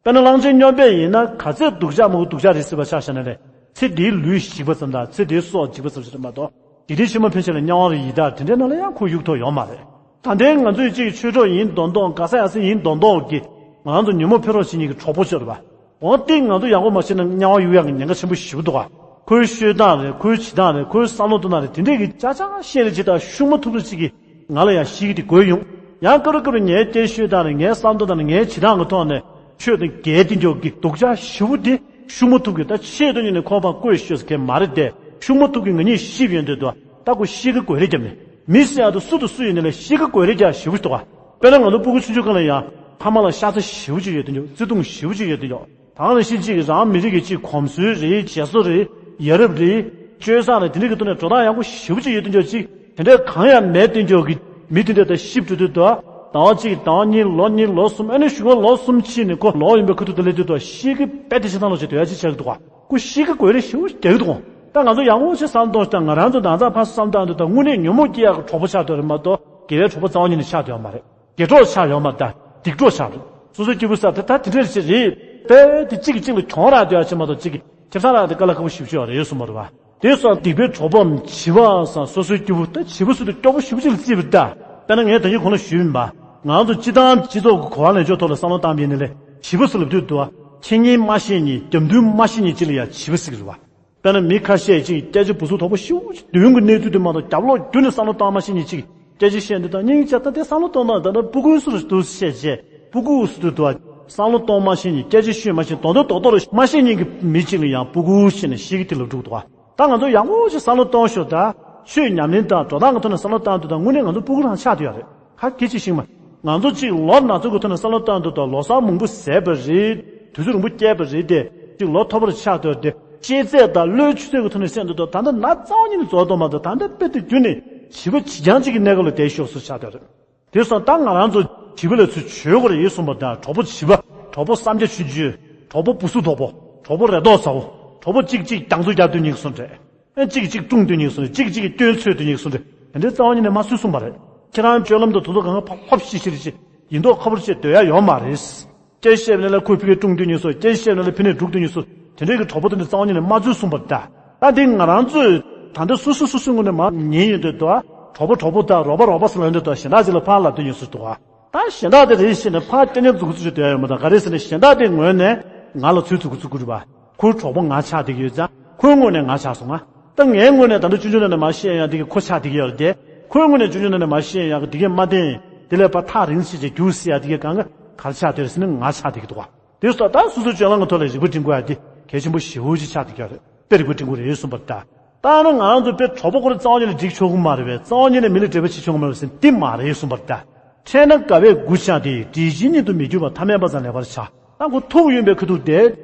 དཔེར་ན་གླང་ཆེན་སྨྱོན་པ་ཡིན་ན་ག་ཚད་སྡུག་ཅག་མང་པོ་སྡུག་ཅག་རེད་ཟེར་བ་ཆ་བཞག་ན་རེད། ཚེ་འདིའི་ལུས་ཞིག་པ་ཙམ་དང་། ཚེ་འདིའི་སྲོག་འཇིག་པ་ཙམ་ཞིག་རེད་མ་གཏོགས། འཇིག་རྟེན་ཕྱི་མ་ཕན་ཆད་ལ་དམྱལ་བ་རེད། ཡི་དྭགས་དེ་འདྲའི་ནང་ལ་ཡང་ཁོ་གཡུག་ཐུབ་ཡོད་མ་རེད། ད་ལྟའི་ང་ཚོས་གཅིག་ཆོས་གྲོགས་ཡིན་མདོག་མདོག། དགའ་ས་ཡག་ས་ཡིན་མདོག་མདོག་གིས་ང་རང་ཚོ་ཉོན་མོངས་འཕེལ་རོགས་བྱེད་མཁན་གྱི་གྲོགས་པོ་ཅིག་རེད་པ། འོ་དེ་ང་ཚོ་ཡག་པོ་མ་བྱས་ན་དམྱལ་བ་གཡུག་ཡག་གི་ཉེན་ཁ་ཆེན་པོ་ཞེ་པོ་འདུག་ག་ཁོའི་ཤོད་སྟངས་རེད། ཁོའི་བྱེད་སྟངས་རེད། ཁོའི་བསམ་བློ་གཏོང་སྟངས་རེད། དེ་འདྲས་ཀྱི་ཅག་ཅག་ཤེས་རེ་བྱེད་དང་ཤུགས་མ་ཐུབ་རེ་ཅིག་གིས་ང་ལ་ཡང་གཤིས་ཀ་དེ་འགོས་ཡོང་། ཡང་སྐབས་རེ་སྐབས་རེ་ངའི་སྐད་ཤོད་སྟངས་རེད། ངའི་བསམ་བློ་གཏོང་སྟངས་རེད། ངའི་བྱེད་སྟངས་ཀྱི་ཐོག་ནས་ཆོས་དང་འགལ་དེ་འཇོག་གི་སྡུག་ཅག་ཞེ་པོ་དེ་ཤུགས་མ་ཐུབ་ཀྱིས། ད་ཆེད་དུ་གཉེར་ནས་ཁོ་ཕར་བཀོད་ཤོད་ཟེར་མཁན་མ་རེད་དེ། ཤུགས་མ་ཐུབ་ཀྱིས་ང་གཉིས་གཤིབ་ཡོང་དུས་དུ་ད་ཁོ་གཤིས་ཀ་འགོས་རེས་རྒྱབ་ནས། མི་ཟེར་ཡག་དེ་སུ་དང་སུ་ཡིན་ནའི་ལས་གཤིས་ཀ་འགོས་རེས་རྒྱག་ཞེ་པོ་ཅིག་འདུག་ག་དཔེར་ན་ང་ཚོ་སྤུ་གུ་ཆུང་ཆུང་སྒང་ལ་ཡང་ཕ་མ་ལ་ཤ་ཚ་ཞེ་པོ་ཅིག་ཡོད་དེ་འཇོག་བརྩེ་དུང་ཞེ་པོ་ཅིག་ཡོད་དེ་འཇོག་ད་ག་ནང་བཞིན་གཅིག་རང་མི་རིགས་ཀྱི་གཅིག་གོམས་སྲོལ་རེད། བྱེད་སྲོལ་རེད། ཡ་རབས་རེད། སྤྱོད་བཟང་རེད། དེ་འདྲ་གི་ཐོག་ནས་འགྲོ་སྟངས་ཡག་པོ་ཞེ་པོ་ཅིག་ཡོད་དུས་ཅིག་དེ་འདྲ་གང་ཡང་མེད་དུས་ཀྱི་མི་དེ་འདྲ་དང་གཤིབ་འགྲོ་དུས་དུ། ཟླ་བ་གཅིག་ཟླ་བ་གཉིས། ལོ་གཉིས་ལོ་གསུམ། ཨ་ནི་གཞུག་གུ་ལོ་གསུམ་ཕྱིན་ནས་ཁོ་ལོག་ཡོང་པའི་ཁ་ཐུག་དེ་སླེབས་དུས་དུ་གཤིས་ཀ་དཔེ་དེ་ཆེ་ཐང་ལོ་ཆེ་དོད་ཡག་ཅིག་ཆགས་ཀྱི་འདུག་ག་ཁོ་གཤིས་ཀ་འགོས་རེས་ཞེ་པོ་རྒྱག་གི་འདུག་ག་ད་ང་ཚོ་ཡག་པོ་ཅིག་བསམ་གཏོང་ཞིག་དང་། ང་རང་ཚོ་ན་ཚ་ཕར་བསམ་སྟངས་དེ་དང་དངོས་གནས་ཉོན་མོངས་སྐྱེ་ཡག་གི་གྲོགས་པོ་ཆགས་འདུག་རེད་མ་གཏོགས། དགེ་བའི་གྲོགས་པོ་རྩ་བ་ཉིད་ནས་ཆགས་བསྡད་ཡོད་མ་རེད། དགེ་གྲོགས་ཆགས་ཡོད་མ་རེད། སྡིག་གྲོགས་ཆགས་རེད། སོ་སོའི་སྐྱེས་བུ་ས་དེ་ད་དེ་འདྲ་ཞིག་རེད། དཔེ་དེ་གཅིག་གིས་གཅིག་ལ་གྱོང་རག་བསྡད་ཡ་ཅིག་མ་གཏོགས་གཅིག་གིས་ཁེ་བཟང་རག་དེ་དཀའ་ལས་ཁག་པོ་ཞེ་པོ་ཅིག་ཡོད་རེད་གསུངས་པ་རེད་བ། དེ་སོགས་སྡིག་པའི་གྲོགས་པོའམ་བྱིས་པའམ་སོ་སོའི་སྐྱེས་བུ་ད་བྱིས་པ་ཟེར་དུས་སྐྱོ་པོ་ཞེ་པོ་ཅིག་ལ་བརྩིས་པ་རེད་ད། དཔེར་ན་ངས་ད་གིན་གོང་ལ་ཞུས་ཡིན་པ། ང་ཚོ་སྤྱི་བཏང་སྤྱི་ཚོགས་ཀྱི་གོ་བ་ལེན་ཕྱོགས་ཐོག་ལ་བསམ་བློ་བཏང་པ་ཡིན་ན་ལས་བྱིས་པ་ཟེར་ལབ་དུས་འདུག་བ། འཆད་ཉན་མ་ཤེས་མཁན། རྒྱབ་མདུན་མ་ཤེས་མཁན་ཅིག་ལ་ཡང་བྱིས་པ་ཟེར་གི་རེད་བ། དཔེར་ན་མི་ཁ་ཤས་ཅིག་སྐད་ཆ་སྦུག་སུབ་དོག་པོ་ཞེ་པོ་ཅིག་མདུན་གྱི་གནས་ཚུལ་དེ་མ་གཏོགས་རྒྱབ་ལོགས་རྒྱུ་ནས་བསམ་བློ་བཏང་མ་ཤེས་མཁན་ཅིག་སྐད་ཆ་བཤད་འདི་དང་སྙིང་རྗེ་ད་དེ་བསམ་བློ་གཏོང་སྟངས་ད་ལྟ་སྤུ་གུ་ཚོ་རུ་འདུག་བཤད་བྱས་སྤུ་གུ་ཚོ་འདུག་བསམ་བློ་གཏོང་མ་ཤེས་མཁན། སྐད་ཆ་ཤོད་མ་ཤེས། དོན་དག་རྡོག་རྡོག་རུ་མ་ཤེས་མཁན་གྱི་མི་གཅིག་ལ་ཡང་སྤུ་གུ་ཞེས་ནས་བཤད་ཀྱི་དེ་ལ་འགྲོ་གི་འདུག་བ། ད་ང་ཚོ་ཡག་པོ་ཞིག་བསམ་བློ་གཏོང་ཤོག་ད། ཆོས་ཉམས་ལེན་དང་འགྲོ་སྟངས་ཀྱི་ཐོག་ནས་བསམ་བློ་བཏང་དུས་ད་དངོས་གནས་ང་ཚོ་སྤུ་གུ་རང་ཆགས་བསྡད་ཡོད་རེད། ཁ་སྐད་ཆ་ཤིག་མ། ང་ཚོ་གཅིག་ལོ་ན་ཚོད་ཀྱི་ཐོག་ནས་བསམ་བློ་བཏང་དུས་ད་ལོ་གསར་མང་པོ་ཟས་པ་རེད། དུས་ཚོད་རིང་པོ་བསྐྱལ་བ་རེད་དེ། གཅིག་ལོ་མཐོ་པོར་ཆགས་སྡོད་དེ། ཤེས་ཚད་དང་བློའི་ཆུ་ཚད་ཀྱི་ཐོག་ནས་བཤད་དུས་ད་ད་ལྟ་ན་རྩ་བ་ཉིད་ནས་རྫོགས་གཏོང་མ་གཏོགས་ད་ལྟ་དཔེ་དེ་རྒྱུ་ནས་བྱིས་པ་བྱིས་རྐྱང་གཅིག་གི་གནས་སྐབས་ལ་བསྡད་ཤོག་ཟེར་ཆགས་བསྡད་རེད། དེ་སོང་ད་ང་རང་ཚོ་བྱིས་པ་ལ་ཚུར་བྱོས་དགོས་རེད་གསུངས་པ་དང་གྲོགས་པོ་བྱིས་པ། གྲོགས་པོ་བསམ་རྒྱ་ཆུང་ཆུང་། གྲོགས་པོ་སྦུག་སུབ་དོག་པོ། གྲོགས་པོ་རེ་དོགས་ཚ་བོ། གྲོགས་པོ་གཅིག་གཅིག་རྒྱང་ཚོ་རྒྱག་སྡོད་མཁན་གསུངས་རེད། ཨེ་གཅིག་གཅིག་དཀྲུག་སྡོད་མཁན་གསུངས་རེད། གཅིག་གཅིག་སྐྱོན་འཚོལ་སྡོད་མཁན་གསུངས་རེད། དེ་འདྲའི་རྩ་བ་ཉིད་ནས་མ་བཟོས་གསུངས་པ་རེད། ཁྱེད་རང་སྤྱོད་ལམ་དང་དོ་དོ་གང་ག་ཕོབ་ཕོབ་ཤིག་ཤིག་རེད་ཅེས་ཡིན་མདོག་ཁ་པོ་བྱས་སྡོད་ཡ་ཡོད་མ་རེད། སྐད་བཤད་ནས་ལ་ཁོ་ཕི་ནས་དཀྲུག་སྡོད་མཁན་གསུངས། སྐད་བཤད་ནས་ལ་ཕི་ནས་སྒྲུག་སྡོད་མཁན་གསུངས། དེ་འདྲའི་གི་གྲོགས་པོ་དེ་འདྲ་རྩ་བ་ཉིད་ནས་མ་བཟོས་གསུངས་པ་རེད་ད། ད་འདི་ང་རང་ཚོས་ད་ལྟ་སོ་སོ་སོ་སོའི་ངོས་ནས་མ་ཉན་ཡོང་དུས་དོ། གྲོགས་པོ་གྲོགས་པོ་དང་རོགས་པ་རོགས་པ་ཟེར་ལབ་དུས་དོ་གཞན་དག་ཅིག་ལ་ཕར་ལབ་སྡོད་མཁན་གསུངས་འདུག་བ། ད་གཞན་དག་དེ་རེད་ཟེར་ནས་ཕར་སྐྱོན་ཉར་འཛུགས་འཛུགས་བྱེད་འདོད་ཡོད་མ་གཏོགས་ག་རེ་ཟེར་ན་གཞན་དག་དེ་ངོས་ནས་ང་ལ་ཚུར་འཛུགས་འཛུགས་ཀྱི་རེད་པ། ཁོའི་གྲོགས་པོ་ང་ཆགས་བསྡད་ཀྱི་ཡོད་ཙང་ཁོའི་ངོས་ནས་ང་ཆགས་སོང་ང་། ད་ངའི་ངོས་ནས་ད་ལྟ་ཆུང་ཆུང་ནས་ནས་མར་བཤད་ཡག་དེ་གི་ཁོ་ཆགས་བསྡད་ཀྱི་ཡོད་རེད་དེ། ཁོའི་ངོས་ནས་ཆུང་ཆུང་ནས་ནས་མར་བཤད་ཡག་གི་དེ་གས་མ་བསྟན། དེ་ལས་ཕར་ཐག་རིང་ཞིག་བྱས་རྒྱུགས་ཟེར་ཡག་དེ་གས་གང་ག་ག་རེ་ཆགས་བསྡད་རེད་ཟེར་ན་ང་ཆགས་བསྡད་ཀྱི་འདུག་བ། དེ་སོགས་ད་སོ་སོའི་སྤྱོད་ལམ་གྱི་ཐོག་ལ་རིག་པ་སྒྲིམ་དགོས་ཡག་དེ་གལ་ཆེན་པོ་ཞེ་པོ་ཅིག་ཆགས་བསྡད་ཀྱི་ཡོད་རེད། དཔེ་རིག་པ་སྒྲིམ་དགོས་རེད་གསུངས་པ་རེད་ད། ད་ནི་ང་རང་ཚོ་དཔེ་གྲོགས་པོ་ཁོ་རང་རྩ་བ་ཉིད་ནས་འགྲིག་ཆོག་གི་མ་རེད་པས། རྩ་བ་ཉིད་ནས་མི་ལ་འབྲེལ་བ་བྱེད་ཆོག་གི་མ་རེད་ཟེར་འདི་མ་རེད་གསུངས་པ་རེད་ད། འཕྲད་ན་དགའ་བས་མགུ་བཅག་སྟེ། འདྲིས་ཆེན་ཉིད་དུ་མི་འགྱུར་བ། ཐ་མལ་པ་ཙམ་ལེགས་པར་བྱ། ད་ཁོ་ཐུག་ཡོང་པའི་ཁ་ཐུག་དེ།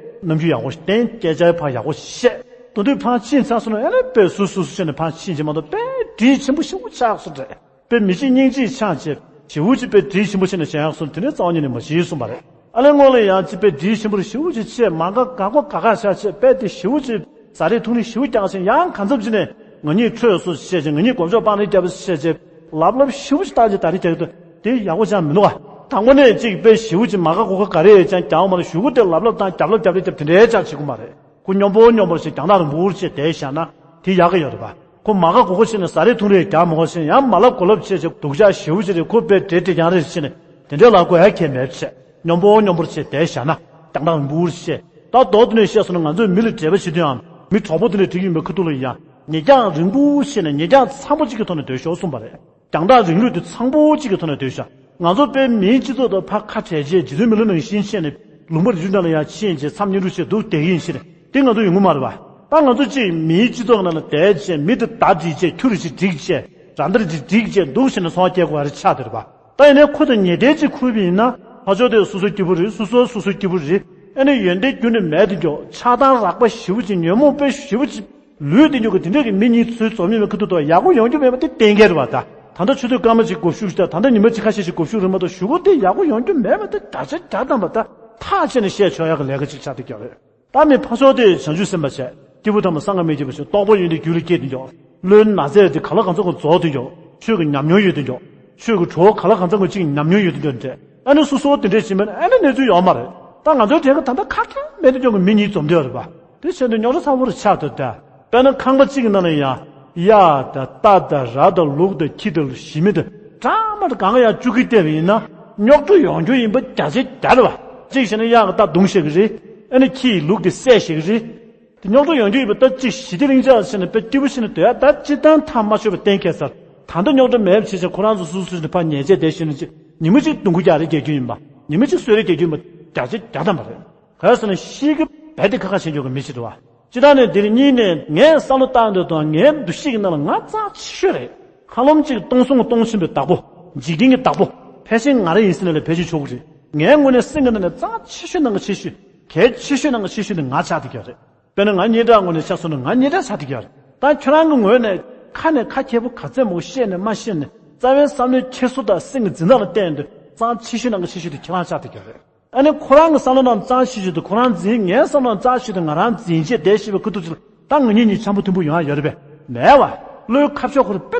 རྣམ་འགྱུར་ཡག་པོ་བསྟན། སྐད་ཆ་ཕར་ཡག་པོ་བཤད། དོན་དུ་ཕར་ཕྱིན་ཚར་སོང་ན་ཨ་ནི་དཔེ་སུ་སུ་སུ་བྱས་ནས་ཕར་ཕྱིན་གྱི་མ་གཏོགས་དཔེ་འདྲིས་ཆེན་པོ་ཞེ་པོ་ཆགས་སོང་རེད། དཔེ་མི་གཅིག་སྙིང་རྗེ་ཆགས་བྱས་ཞེ་པོ་ཅིག་དཔེ་འདྲིས་ཆེན་པོ་བྱས་ནས་བྱས་ཡག་སོང་དེ་ནས་རྩ་བ་ཉིད་ནས་མ་བྱེད་གསུངས་པ་རེད། ཨ་ལས་སྔོན་ལ་ཡང་ཅིག་དཔེ་འདྲིས་ཆེན་པོ་ཞེ་པོ་ཅིག་བྱས་མ་དགའ་དགའ་གོ་དགའ་དགའ་ཆགས་བྱས་དཔེ་དེ་ཞེ་པོ་ཅིག་ཟ་རེས་འཐུང་རེས་ཞེ་པོ་རྒྱག་བྱས་ཡང་གང་འཚམ་ཅིག་ནས་ང་གཉིས་འཕྲོད་སོང་བྱས་བྱས་ང་གཉིས་སྒོམ་ཆོག་སྤང་རེས་རྒྱབ་བྱས་བྱས་ལབ་ལབ་ཞེ་པོ་ཅིག་བཏང་བྱས་ད་རེས་རྒྱག་གི་འདུག་དེ་ཡག་པོ་ཅང་མི་འདུག་ག་དང་པོ་ནས་ཅིག་དཔེ་ཞེ་པོ་ཅིག་མ་དགའ་གོ་དགའ་ག་རེ་ཡོད་ཀྱང་རྒྱག་མ་རེད། གཞུག་གུ་དེ་ལབ་ལབ་དང་རྒྱབ་ལབ་རྒྱབ་རེས་རྒྱབ་དེ་འདྲའི་ཅང་བྱེད་དགོས་མ་རེད། ཁོ་སྙོམས་པོ་སྙོམས་པོར་བྱས་རྒྱང་ཐག་རིང་པོར་བྱས་བསྡད་བཞག་ན་དེ་ཡག་གི་ཡོད་རེད་པ། ཁོ་མ་དགའ་གོ་གོ་བྱས་ནས་ཟ་རེས་འཐུང་རེས་རྒྱག་མ་གོ་བྱས་ཡང་མ་ལབ་གོ་ལབ་བྱས་བྱས་སྡུག་ཅག་ཞེ་པོ་ཅིག་རེད། ཁོ་དཔེ་བྲེལ་བྲེལ་རྐྱང་རེད་བྱས་ནས་དེ་འདྲའི་ལབ་དགོས་ཡ་གལ་མེད་བྱས་སྙོམས་པོ་སྙོམས་པོར་བྱས་བསྡད་བཞག་ན་རྒྱང་ཐག་རིང་པོར་བྱས། ད་མདོར་བསྡུས་ནས་བཤད་སོང་ན་ང་ཚོས་མི་ལ་འབྲེལ་བ་བྱེད་དུས་ཡང་མི་གྲོགས་པོ་དེ་འདྲ་འགྲིག་ཡིན་པའི་ཁ་ཐུག་ལ་ཡང་ཉེ་རྒྱང་རིང་པོ་བྱས་ནས་ཉེ་རྒྱང་འཚམ་པོ་གཅིག་གི་ཐོག་ནས་སྡོད་ཤོག་གསུངས་པ་རེད། རྒྱང་ཐག་རིང་ལོས་དེ་འཚམ་པོ་གཅིག་གི་ཐོག་ནས་སྡོད་ཤག་ང་ཚོ་དཔེ་མིའི་སྤྱི་ཚོགས་དང་ཕར་ཁ་བྲལ་བྱས་རྗེ་བཙུན་མི་ལོ་ནང་བཞིན་བྱས་ནས་ལུང་པ་རི་ཆུ་ནང་ལ་ཡང་ཕྱིན་བྱས་མཚམས་བསྙེན་སྒྲུབ་བྱས་འདུག་བསྡད་ཀྱི་ཡིན་ཕྱིར་དེ་ང་ཚོ་ཡོང་གི་མ་རེད་པ། ད་ང་ཚོ་གཅིག་མིའི་སྤྱི་ཚོགས་ནང་ལ་བསྡད་བྱས་མི་དེ་བརྡ་སྒྲིག་བྱས་ཁྱུ་རེ་ཅིག་སྒྲིག་བྱས་ར་མདར་ཅིག་སྒྲིག་བྱས་འདུག་བྱས་ནས་འཚོ་བ་སྐྱེལ་དགོས་པ་རེད་ཆགས་བསྡད་རེད་པ། ད་ཡིན་ནའི་ཁོ་དང་ཉེ་འབྲེལ་ཅིག་ཁུར་བ་ཡིན་ན་ཕར་ཕྱོགས་དེ་སོ་སོའི་སྐྱིད་པོ་རེད། སོ་སོ་སོ་སོའི་སྐྱིད་པོ་རེད། ཨ་ནི་ཡོན་ཏན་རྒྱུན་ནས་མེད་དུ་འགྱོ། ཆགས་སྡང་རགས་པ་ཞེ་པོ་ཅིག་ཉོན་མོངས་དཔེ་ཞེ་པོ་ཅིག་ལུས་དེ་འཇོག་གི་དེ་འདྲས་ཀྱི་མི་གཉིས་ཚུར་འཛོམས་ཡོད་པའི་ཁ་ཐུག་ཏུ་ཡག་པོ་ཡོང་རྒྱུ་མེད་པ་དེ་གཏན་འཁེལ་རེད་བ། ད་ད་ལྟ་ཆུ་ཚོད་སྐར་མ་གཅིག་སྒུབ་ཤུགས་དང་ད་ལྟ་ཉི་མ་གཅིག་ཁ་ཤས་ཤིག་སྒུབ་ཤུགས་རེད་མ་གཏོགས་གཞུག་གུ་དེ་ཡག་པོ་ཡོང་རྒྱུ་མེད་པ་དེ་བརྒྱ་ཆ་བརྒྱ་ཐམ་པ་ད་ཐག་བཅད་ནས་བཤད་ཆོག་ཡག་གི་ལས་ཀ་ཅིག་ཆགས་བསྡད་ཀྱི་ཡོད་རེད། ད་མི་ཕར་ཕྱོགས་དེ་བྱང་ཆུབ་སེམས་དཔའ་བྱས་སྐྱེས་བུ་ཐ་མ་སངས་རྒྱས་མི་སྐྱེ་བ་ཞིག་རྟོགས་པ་ཡོན་ཏན་རྒྱུད་ལ་སྐྱེས་དུ་འཇོག་ལུས་ན་ཚད་དེ་ག་ལ་གང་ཚོད་ཀྱང་རྫོགས་དུ་འཇོག་ཆོས་ཀྱི་ཉམས་མྱོང་ཡོད་དུ་འཇོག་ཆོས་ཀྱི་གྲོགས་ག་ལ་གང་ཚོད་ཀྱང་གཅིག་ཉམས་མྱོང་ཡོད་དུ་འཇོག་འདྲ། ཨ་ནི་སོ་སོ་དེ་འདྲས་བྱེད་མིན་ཨ་ནི་གནས་ཚུལ་ཡོད་མ་རེད། ད་ང་ཚོའི་གྲས་ཀ་ད་ལྟ་ཁ་སྐད་མེད་དུ་འཇོག་གི་མི་གཉིས་འཛོམས་དུ་ཡོད་རེད་པ། དེ་བྱས་དུས་རྙོག་དྲ་ཚ་བོ་རུ་ཆགས་འདུག་ད། དཔེར་ན་ཁང་པ་གཅིག་གི་ནང་ལ་ཡང་གཡག་དང་རྟ་དང་ར་དང་ལུག་དང་ཁྱི་དང་ཞི་མི་དང་འདྲ་མ་འདྲ་གང་ག་ཡང་བཅུག་གི་བལྟས་པ་ཡིན་ན་རྙོག་དྲ་ཡོང་རྒྱུ་ཡིན་པ་བརྒྱ་ཆའི་བརྒྱ་རེད་བ། གཅིག་བྱས་ན་གཡག་གི་རྟ་རྡུང་ཤེས་ཀྱི་རེད། ཨ་ནི་ཁྱི་ཡིས་ལུག་དེ་བསད་ཤེས་ཀྱི་རེད། དེ་རྙོག་དྲ་ཡོང་རྒྱུ་ཡོད་པ་ལྟ་ཅིག་ཞི་བདེ་ལིང་ཅག་བྱས་ནས་དཔེ་སྐྱིད་པོ་བྱས་ནས་སྡོད་ཡ་ད་སྤྱིར་བཏང་ཐག་མ་ཆོད་པ་གཏན་འཁེལ་ཚར། ད་ལྟ་རྙོག་དྲ་མེད་པ་བྱས་ཙང་ཁོ་རང་ཚོ་སོ་སོ་སོ་ནས་ཕར་ཉལ་ཆས་བསྡད་ཤེས་ན་ཅིག་ཉི་མ་གཅིག་རྡུང་རྒྱུ་རྒྱག་རེས་རྒྱག་རྒྱུ་ཡིན་པ། ཉི་མ་གཅིག་གསོད་རེས་རྒྱག་རྒྱུ་ཡིན་པ་བརྒྱ་ཆ་བརྒྱ་ཐམ་པ་རེད། ག་རེ་ཟེར་ན་ཤི་གི་རྦད་དེ་ཁ་ཁ་བྱེད་འཇོག་གི་མི་ཞིག་རེད་བ། སྤྱིར་བཏང་ནས་འདིར་གཉིས་ནས་ངས་བསམ་བློ་བཏང་འདོད་དང་ངའི་འདུ་ཤེས་ཀྱི་ནང་ལ་ང་རྩ་ཆེ་ཤོས་རེད། ཧ་ལམ་གཅིག་སྟོང་སྲུང་སྟོང་ཆེན་པོའི་བདག་པོ། འཇིག་རྟེན་གྱི་བདག་པོ། ཕལ་ཆེར་ང་རང་ཡིན་ཟེར་ན་ལས་ཕལ་ཆེར་ཆོག་གི་རེད། ངའི་ངོས་ནས་སེམས་ཀྱི་ནང་ནས་རྩ་ཆེ་ཤོས་ནང་གི་ཆེ་ཤོས། གལ་ཆེ་ཤོས་ནང་གི་ཆེ་ཤོས་དེ་ང་ཆགས་བསྡད་ཀྱི་ཡོད་རེད། དཔེར་ན་ང་གཉེན་གྲགས་ངོས་ནས་ཆ་མཚོན་ན་ང་གཉེན་གྲགས་ཆགས་བསྡད་ཀྱི་ཡོད་རེད། ད་ཁྱོད་རང་གི་ངོས་ནས་ཁ་ནས་ཁ་མཁས་པོ་ག་ཚད་མང་པོ་བཤད་ནས་མ་བཤད་ནས་རྩ་བའི་བསམ་བློའི་འཁྱེར་སོ་དང་སེམས་ཀྱི་འཛིན་སྟངས་ལ་བལྟས་ཡོང་དུས་རྩ་ཆེ་ཤོས་ནང་གི་ཆེ་ཤོས་དེ་ཁྱེད་རང་ཆགས་བསྡད་ཀྱི་ཡོད་རེད། ཨ་ནི་ཁོ་རང་གི་བསམ་བློ་ནང་རྩ་ཆེ་ཤོས་དེ་ཁོ་རང་འཛིན། ངའི་བསམ་བློ་ནང་རྩ་ཆེ་ཤོས་དེ་ང་རང་འཛིན་བྱས་བསྡད་ཤེས་པའི་ཁུ་ཐུག་ཅིག་ལ་ད་ང་གཉིས་གཉིས་འཆམ་པོ་མཐུན་པོ་ཡོང་ཡ་ཡོད་རེད་པས། མེད་བ། བློའི་ཁ་ཕྱོགས་ཁོ་རང་དཔེ་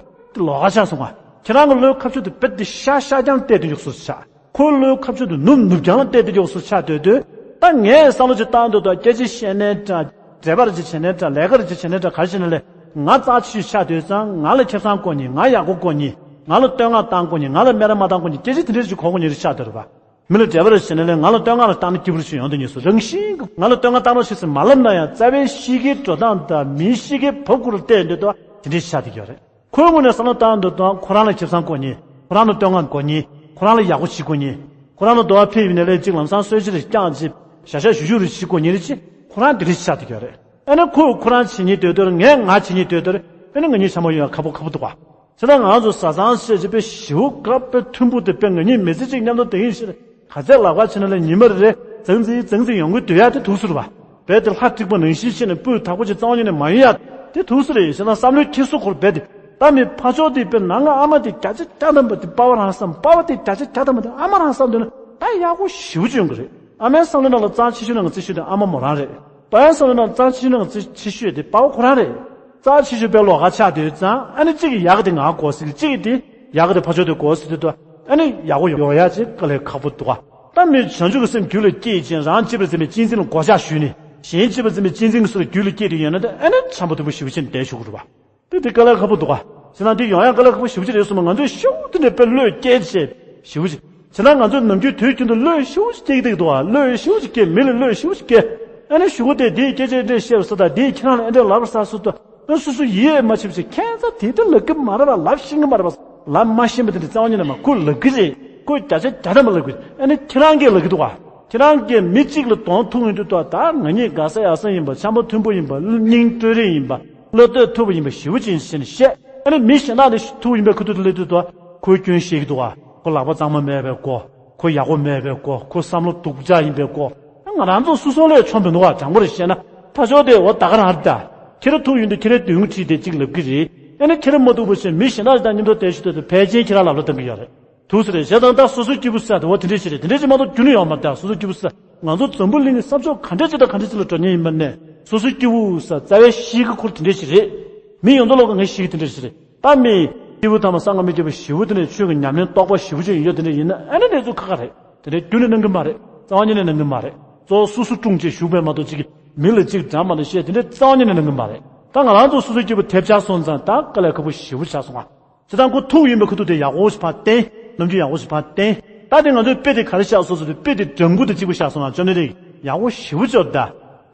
ལོགས་ཀ་ཆགས་སོང་བ། ཁྱེད་རང་གི་བློའི་ཁ་ཕྱོགས་དེ་རྦད་དེ་ཤར་ཤར་རྐྱང་བལྟས་དེ་འཇོག་སོ་ཆགས། ཁོའི་བློའི་ཁ་ཕྱོགས་དེ་ནུབ་ནུབ་རྐྱང་ལ་བལྟས་དེ་འཇོག་སོ་ཆགས་སྡོད་དུས། ད་ངས་བསམ་བློ་ཅིག་བཏང་འདོད་དོ། སྐད་ཆ་བཤད་ནའི་འདྲ། འགྲེལ་པ་རེ་ཅིག་བྱས་ནའི་འདྲ། ལས་ཀ་རེ་ཅིག་བྱས་ནའི་འདྲ། ག་རེ་བྱས་ནའི་ལས། ང་རྩ་ཆེ་ཤོས་ཆགས་སྡོད་ཙང་། ང་ལ་ཁེ་བཟང་དགོས་ནི། ང་ལ་ཡག་པོ་དགོས་ནི། ང་ལ་བསྟོད་བསྔགས་བཏང་དགོས་ནི། ང་ལ་སྨད་ར་མ་བཏང་དགོས་ནི། སྐད་ཆ་དེ་འདྲ་ཅིག་གོ་དགོས་ནི་རེད་ཆགས་སྡོད་རེད་པ། མི་ལ་འགྲེལ་པ་རེ་བྱས་ནའི་ལས། ང་ལ་བསྟོད་བསྔགས་རེ་བཏང་ན་སྐྱིད་པོ་རེ་ཞིག་ཡོང་དོན་ཉིད་སུ་རང་བཞིན་གྱི། ང་ལ་བསྟོད་བསྔགས་བཏང་རོགས་ཞེས་ཟེར་མ་ལབ་ན་ཡང་། རྩ་བའི་གཤིས་ཀའི་འགྲོ་སྟངས་དང་མིའི་གཤིས་ཀའི་བབ་ཁུར་བལྟས་འདོད་དོ། དེ་འདྲའི་ཆགས་བསྡད་ཀྱི་ཡོད་རེད། ཁོའི་ངོས་ནས་བསམ་བློ་བཏང་འདོད་དོ། ཁོ་རང་ལ་ཁེ་བཟང་དགོས་ནི། ཁོ་རང་ལ་བསྟོད་བསྔགས་དགོས་ནི། ཁོ་རང་ལ་ཡག་པོ་བྱེད་དགོས་ནི། ཁོ་རང་ལ་འདོ་བ་ཕེབས་ཡིན་ནའི་ལས་ཅིག་ལམ་སང་གསོལ་ཇ་རེ་བསྐྱངས་ཅིག་བཞག་བཞག་བཞུ་བཞུ་རེ་བྱེད་དགོས་ནི་རེད་ཅེས། ཁོ་རང་དེ་འདྲ་ཆགས་བསྡད་ཀྱི་ཡོད་རེད། ཨ་ནི་ཁོས་ཁོ་རང་བྱེད་སྙིང་འདོད་འདོད། ངས་ང་བྱེད་སྙིང་འདོད་འདོད། ཨ་ནི་ང་གཉིས་འཆམ་པོ་ཡོང་ཡ་ཁག་པོ་ཁག་པོ་འདུག་ག། བྱས་ཙང་ང་ཚོ་བཟའ་ཚང་བཤད་ཅིག་དཔེ་ཞེ་པོ་དགའ། དཔེ་མཐུན་པོ་དེ། དཔེ་ང་གཉིས་མི་ཚེ་གཅིག་མཉམ་དུ་བསྡད་ཀྱི་ཡིན་ཞེས་ག་ཚད་ལབ་ག་བྱས་ན་ལས། ཉི་མ་རེ་རེ་ཙང་ཙིག་ཙང་ཙིག་ཡོང་གི་སྡོད་ཡ་དེ་ཐུགས་སུ་རེད་པ། རྦད་དེ་ལྷ་འཁྲིག་པ་ནང་བཞིན་བྱས་ནས་སྤུས་དག་པོ་ཅིག་རྩ་བ་ཉིད་ནས་མ་ཡོང་ཡ་དེ་ཐུགས་སུ་རེད། བྱས་ཙང་བསམ་བློའི་འཁྱེར་སོ་ཁོར་རྦད་དེ། ད་མི་ཕ་ཕྱོགས་དེ་དཔེ་ནང་ང་ཨ་མ་དེ་བརྒྱ་ཆ་བརྒྱ་ཐམ་པ་དེ་པ་ཕ་རང་བསམ། པ་ཕ་དེ་བརྒྱ་ཆ་བརྒྱ་ཐམ་པ་དེ་ཨ་མ་རང་བསམ་འདོད་ན། ད་ཡག་པོ་ཞེ་པོ་ཅིག་ཡོང་གི་རེད། ཨ་མའི་བསམ་བློའི་ནང་ལ་རྩ་ཆེ་ཤོས་ནང་གི་རྩ་ཆེ་ཤོས་དེ་ཨ་མ་མོ་རང་རེད། པ་ཕའི་བསམ་བློའི་ནང་ལ་རྩ་ཆེ་ཤོས་ནང་གི་རྩ་ཆེ་ཤོས་དེ་པ་ཕ་ཁོ་རང་རེད། རྩ་ཆེ་ཤོས་དཔེ་ལོགས་ཀ་ཆགས་སྡོད་ཙང་། ཨ་ནི་གཅིག་གིས་ཡག་ག་དེ་ང་དགོས་ཟེར་གི། གཅིག་གིས་དེ་ཡག་ག་དེ་ཕ་ཕྱོགས་དེ་དགོས་ཟེར་དུས། ཨ་ནི་ཡག་པོ་ཡོང་ཡ་ཅིག་དཀའ་ལས་ཁག་པོ་འདུག་ག། ད་མི་བྱང་ཆུབ་ཀྱི་སེམས་རྒྱུད་ལ་སྐྱེས་ཅིང་། རང་གཅེས་པར་འཛིན་པའི་གཅེས་འཛིན་ལ་གོད་ཆག་ཞུས་ནས། གཞན་གཅེས་པར་འཛིན་པའི་གཅེས་འཛིན་གྱི་སྲོལ་རྒྱུད་ལ་སྐྱེས་ཏེ་ཡོད་ན། ད་ཨ་ནི་འཆམ་པོ་མཐུན་པོ་ཞེ་པོ་ཅིག་བསྡད་ཆོག་གི་རེད་པ། དེ་དེ་དཀའ་ལས་ཁག་པོ་འདུག་ག། བྱས་ཙང་དེ་ཡོང་ཡ་དཀའ་ལས་ཁག་པོ་ཞེ་པོ་ཅིག་རེད་གསུངས་པ། ང་ཚོས་ཤུགས་དེ་འདྲ་དཔེ་བློས་སྐྱེལ་བྱས་ཞེ་པོ་ཅིག། བྱས་ན་ང་ཚོས་ནམ་རྒྱུན་དུས་རྒྱུན་དུ་བློས་ཤུགས་ཅིག་སྐྱེལ་གི་འདུག་ག། བློས་ཤུགས་ཅིག་སྐྱེལ། མི་ལ་བློས་ཤུགས་ཅིག་སྐྱེལ། ཨ་ནི་གཞུག་གུ་དེ་དེས་སྐད་ཆ་འདྲ་བཤད་པ་སོ། ད་དེས་ཁྱེད་རང་ལ་ཨེ་འདྲ་ལབ་པ་ས་སོ་ད། ཨ་སོ་སོ་ཡིད་མ་ཆེས་པ་ཞིག། ཁྱད་མཚར། དེ་ལྟར་ལབ་ཀྱི་མ་རེད་པ། ལབ་ཤེས་ཀྱི་མ་རེད་པ། ལབ་མ་ཤེས་པ་དེ་འདྲ་རྩ་བ་ཉིད་ནས་མ། ཁོས་ལབ་ཀྱི་རེད། ཁོས་བརྒྱ་ཆ་བརྒྱ་ཐམ་པ་ལབ་ཀྱི་རེད། ཨ་ནི་ཁྱེད་རང་གིས་ལབ་ཀྱི་འདུག་ག། ཁྱེད་རང་གིས་མི་གཅིག་ལ་གདོང་ཐུག་ཡོང་དུས། ད་ད་ང་གཉིས་དགའ་ས་ཡག་ས་ཡིན་པ། འཆམ་པོ་མཐུན་པོ་ཡིན་པ། སྙིང་སྤྲོ་རེ་ཡིན་པ། བློ་གཏད་ཐུབ་པ་ཡིན་པ་ཞེ་པོ་ཅིག་ཡིན་ཟེར་ནས་བཤད། ཨ་ནི་མི་གཞན་དག་དེ་ཐུག་ཡིན་པའི་ཁ་ཐུག་དེ་སླེབས་དུས། ད་ཁོའི་སྐྱོན་བཤད་ཀྱི་འདུག་ག། ཁོ་ལག་པ་གཙང་མ་མེད་པའི་སྐོར། ཁོ་ཡག་པོ་མེད་པའི་སྐོར། ཁོ་བསམ་བློ་སྡུག་ཅག་ཡིན་པའི་སྐོར། ང་རང་ཚོ་སོ་སོ་ལས་ཆོམ་པའི་འདུག་ག། དྲང་པོ་རེ་བཤད་ན། ཕ་ཕྱོགས་དེ་འོ་ད་ག་རང་རེད་ད། ཁྱེད་རང་ཐུག་ཡོང་དུས་ཁྱེད་རང་མདུན་ཁྲིད་དེ་གཅིག་ལབ་ཀྱི་རེད། ཨ་ནི་ཁྱེད་རང་མ་ཐུག་པ་བྱས་མི་གཞན་དག་དང་མཉམ་དུ་བསྡད་ཤོག་དུས། ད་ཕལ་ཆེར་ཁྱེད་རང་ལབ་ལོ་གཏོང་གི་ཡོད་རེད། ཐུགས་སུ་རེད། བྱས་ཙང་ད་སོ་སོ་སྐྱིད་པོ་ཟེར་དེ་འོ་དེ་འདྲས་ཞིག་རེད། དེ་འདྲས་ཞིག་མ་གཏོགས་རྒྱུན་ནས་ཡོད་མ་རེད་ད། སོ་སོ་སྐྱིད་པོ་ཟེར། ང་ཚོ་འཛམ་བུ་གླིང་གི་ས་ཕྱོགས་ག་འདྲས་ཅིག་དང་ག་འདྲས་ཅིག་ལ་འགྲོ་མཁན་ཡིན་པ་ནས། སོ་སོ་སྐྱིད་པོ་ཟེར། རྩ་བའི་གཤིས་ཀ་ཁོ་དེ་འདྲས་ཞིག་རེད། མི་ཡོངས་རྫོགས་ལོག་གི་ངའི་གཤིས་ཀ་དེ་འདྲས་ཞིག་རེད། ད་མི་སྐྱེས་བུ་ཐ་མ་གསང་སྔགས་མི་སྐྱོ་བ་ཞེ་པོ་དེ་འདྲས། ཆོས་ཀྱི་ཉམས་ལེན་རྟོགས་པ་ཞེ་པོ་ཅིག་ཡོད་དེ་འདྲས་ཡིན་ན། ཨ་ནི་འདི་ཚོ་ཁག་ཁག་རེད། དེ་འདྲས་རྒྱུན་ནས་གནང་གི་མ་རེད། རྩ་བ་ཉིད་ནས་གནང་གི་མ་རེད། གཙོ་བོ་སོ་སོ་དཀྲུགས་བྱས་བཞུགས་པས་མ་གཏོགས། གཅིག་གིས་མི་ལ་གཅིག་འདྲ་མ་འདྲ་བཤད། དེ་འདྲས་རྩ་བ་ཉིད་ནས་གནང་གི་མ་རེད། ད་ང་རང་ཚོ་སོ་སོ་སྐྱིད་པོ་ཐེབས་ཆག་སོང་ཙང་། ད་དཀའ་ལས་ཁག་པོ་ཞེ་པོ་ཆགས་སོང་ང་། བྱས་ཙང་ཁོ་ཐུག་ཡིན་པའི་ཁ་ཐུག་དེ་ཡག་པོ་ཞིག་ཕར་བསྟན། ནམ་རྒྱུན་ཡག་པོ་ཞིག་ཕར་བསྟན། ད་དེ་ང་ཚོས་དཔེ་དེ་ག་རེ་བཞག་སོང་ཟེར་དུས། དཔེ་དེ་སྦྲང་བུ་དང་གཅིག་པ་བཞག་སོང་ང་། བཅོམ་ལྡན་འདས་ཀྱིས་ཡག་པོ་ཞེ་པོ་ཅིག་ཡོད་ད།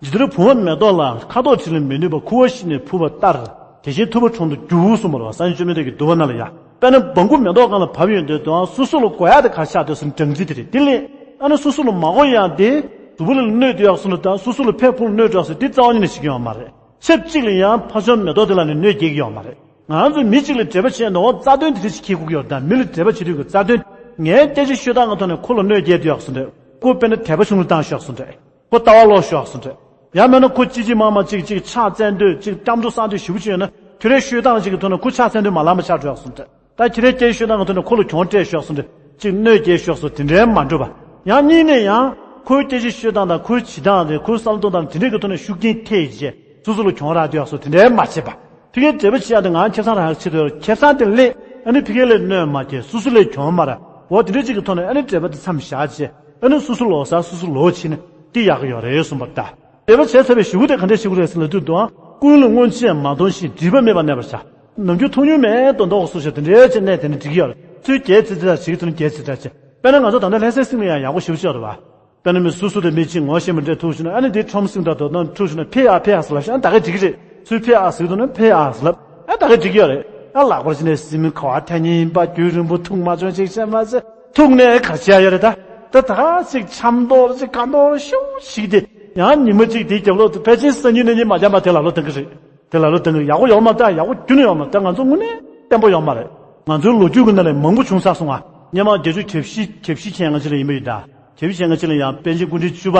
ཇི་ལྟར་བུང་བ་མེ་ཏོག་ལ། ཁ་དོག་གཅིག་ལས་མི་ནུས་པ། ཁུ་བ་བཤུས་ནས་ཕུལ་བ་ལྟར། དེ་བཞིན་ཐུབ་པ་གྲོང་དུ་འགྱུར་གསུངས་པ་རེད་པ། སངས་རྒྱས་བཅོམ་ལྡན་འདས་ཀྱི་འདུལ་བ་ནང་ལ་ཡ། དཔེར་ན་སྦྲང་བུ་མེ་ཏོག་སྒང་ལ་བབས་ཡོང་དུས། དང་སོ་སོ་ལ་དགོས་ཡ་དེ་ག་རེ་ཆགས་འདུག་ཟེར་ན། སྦྲང་རྩི་དེ་རེད། དེ་ལས་ཨ་ནི་སོ་སོ་ལ་མ་དགོས་ཡ་དེ་གཟུགས་པོ་ལ་གནོད་དེ་ཡག་སོང་ན། ད་སོ་སོ་ལ་ཕན་ཕུགས་གནོད་འགྲོ་ཟེར་དེ་རྩ་བ་ཉིད་ནས་བྱེད་ཀྱི་ཡོད་མ་རེད། ཆབས་ཅིག་ལ་ཡང་ཕ་ཕྱོགས་མེ་ཏོག་དེ་ལ་ནི་གནོད་སྐྱེལ་གྱི་ཡོད་མ་རེད། ང་ཚོས་མི་གཅིག་ལ་འབྲེལ་བ་བྱས་ན། འོ་རྩ་དོན་དེ་འདྲ་ཞིག་འཁྱེར་དགོས་ཀྱི་ཡོད་རེད་ད། མི་ལ་འབྲེལ་བ་བྱེད་དུས་ཀྱི་རྩ་དོན། ངའི་སྐད་ཆ་ཤོད་སྟངས་ཀྱི་ཐོག་ནས་ཁོ་ལ་གནོད་སྐྱེལ་དུས་ཡག་སོང་རེད། ཁོ་དཔེར་ན་དད་པ་ཆུང་རུ་བཏང་ཤོག་སོང་རེད། ཁོ་ལྟ་བ་ལོག་ཤོག་སོང་རེད། ཡང་མིན་ན་ཁོ་ཅི་ཅི་མ་མ་ཅིག་ཅིག་ཕྱག་འཚལ་འདོད་ཅིག་སྐྱབས་འགྲོ་བསགས་འདོད་ཞེ་པོ་ཅིག་ཡོད་ན། ཁྱོད་རའི་ཤོད་སྟངས་ཅིག་གི་ཐོག་ནས་ཁོ་ཕྱག་འཚལ་འདོད་མ་ལངས་པ་ཆགས་འགྲོ་ཡག་སོང་རེད། ད་ཁྱེད་རའི་སྐད་ཆ་ཤོད་སྟངས་ཀྱི་ཐོག་ནས་ཁོ་ལ་གྱོང་སྤྲད་ཤོག་སོང་རེད། ཅིག་གནོད་སྐྱེལ་ཤོག་སོང་། དེ་འདྲའི་མ་འགྲོ་བ། ཡང་གཉིས་ནས་ཡང་ཁོའི་སྐད་ཆ་ཤོད་སྟངས་དང་། ཁོའི་བྱེད་སྟངས་དེ། ཁོའི་བསམ་བློ་གཏོང་སྟངས་དེ་འདྲའི་གི་ཐོག་ནས་ཤུགས་རྐྱེན་ཐེབས་བྱས། སོ་སོ་ལ་གྱོང་རག་འདོད་ཡག་སོང་། དེ་འདྲའི་མ་བྱེད་པ། ཕ་གིར་འབྲེལ་བ་བྱེད་ཡག་དེ་ང་ཁེ་བཟང་རག་ཡག་ཆེད་དུ། ཁེ་བཟང་དེ་ལས་ཨ་ནི་ཕ་གི་ལ་གནོད་མ་སྐྱེལ། སོ་སོ་ལ་གྱོང་མ་རག། འོ་དེ་འདྲའི་ཅིག་གི་ཐོག་ནས་ཨ་ནི་འབྲེལ་བ་དེ་མཚམས་བཞག་བྱས། ཨ་ནི་སོ་སོ་ལོག་ས་སོ་སོ་ལོག་བྱས་ན་དེ་ཡག་གི་ཡོད་རེད་གསུངས་པ་རེད་ད། འབྲེལ་བ་བྱས་ཚར་བའི་གཞུག་གུ་དེ་ག་འདྲས་བྱེད་དགོས་རེད་ཟེར་ལབ་དུས། དང་ཀུན་ལ་སྔོན་ཆད་མ་མཐོང་ཞིང་། སྒྲིབ་པ་མེད་པར་གནས་པར་བྱ། ནམ་རྒྱུན་མཐོང་མྱོང་མེད་དོ་འདོགས་སོ་ཞེས། དེ་འདྲའི་ཅིག་གནས་དེ་ནི་འགྲིག་གི་ཡོད་རེད། ཚུར་རྒྱལ་ཚིག་ཚིག་དང་བྱེད་ཀྱི་ཐུབ་ན་རྒྱལ་ཚིག་དང་བྱེད། དཔེར་ན་ང་ཚོ་ད་ལྟ་ལྷ་སའི་སིང་ལ་ཡང་ཡག་པོ་ཞེ་པོ་ཅིག་ཡོད་རེད་པ། དཔེར་ན་མི་སོ་སོ་དང་མི་གཅིག་ངོ་ཤེས་མི་འདྲ་ཐུག་བྱུང་ན། ཨ་ནི་འདི་ཁྲོམ་སིང་འདྲ་དོ་དང་ཐུག་བྱུང་ན། ཕེ་ཨ་ཕེ་ཨ་ཟེར་ལབ་ཤག། ཨ་ནི་ད་ག་འགྲིག་གི་རེད། ཚུར་ཕེ་ཨ་ཟེར་གི་འདུག་ན་ཕེ་ཨ་ཟེར་ལབ། ཨ་ད་ག་འགྲིག་གི་ཡོད་རེད། ཨ་ལག་པར་བྱས་ནས་སིམ་མེར་ཁ་བ་ཐལ་ཉེ་ཡིན་པ། རྒྱུན་རིང་པོ་ཐུག་མ་བྱུང་ཅིག་བྱས་མ་ཟད། ཐུག་ནས་ག་བྱེད་ཡ་ཡོད་རེད་ད། ད་ད་ཅིག་འཆམ་མདོག་ཅིག་དགའ་མདོག་ཞེ་པོ་ཞིག་དེ། ཡང་ཉི་མ་གཅིག་དེའི་རྒྱབ་ལོགས་དུ་ཕལ་ཆེར་སང་ཉིན་གནངས་ཉིན་མ་འཆམ་པ་དེ་ལ་ལོ་གཏོང་གི་རེད། དེ་ལ་ལོ་གཏོང་གི་རེད། ཡག་པོ་ཡོད་མ་རེད་ད། ཡག་པོ་རྒྱུན་ནས་ཡོད་མ་རེད་ད། ང་ཚོ་དངོས་གནས་བརྟན་པོ་ཡོད་མ་རེད། ང་ཚོའི་ལོ་རྒྱུས་ཀྱི་ནང་ལ་མང་པོ་བྱུང་ཚར་སོང་ང་། སྔོན་མ་བརྒྱད་ཅུ་གྱ་བཞི་གྱ་བཞི་ཅན་ང་ཅིག་ལ་ཡིན་པ་ཡིན་ད། གྱ་བཞི་ཅན་ང་ཅིག་ལ་ཡང་པཎ་ཆེན་སྐུ་ཕྲེང་བཅུ་པ་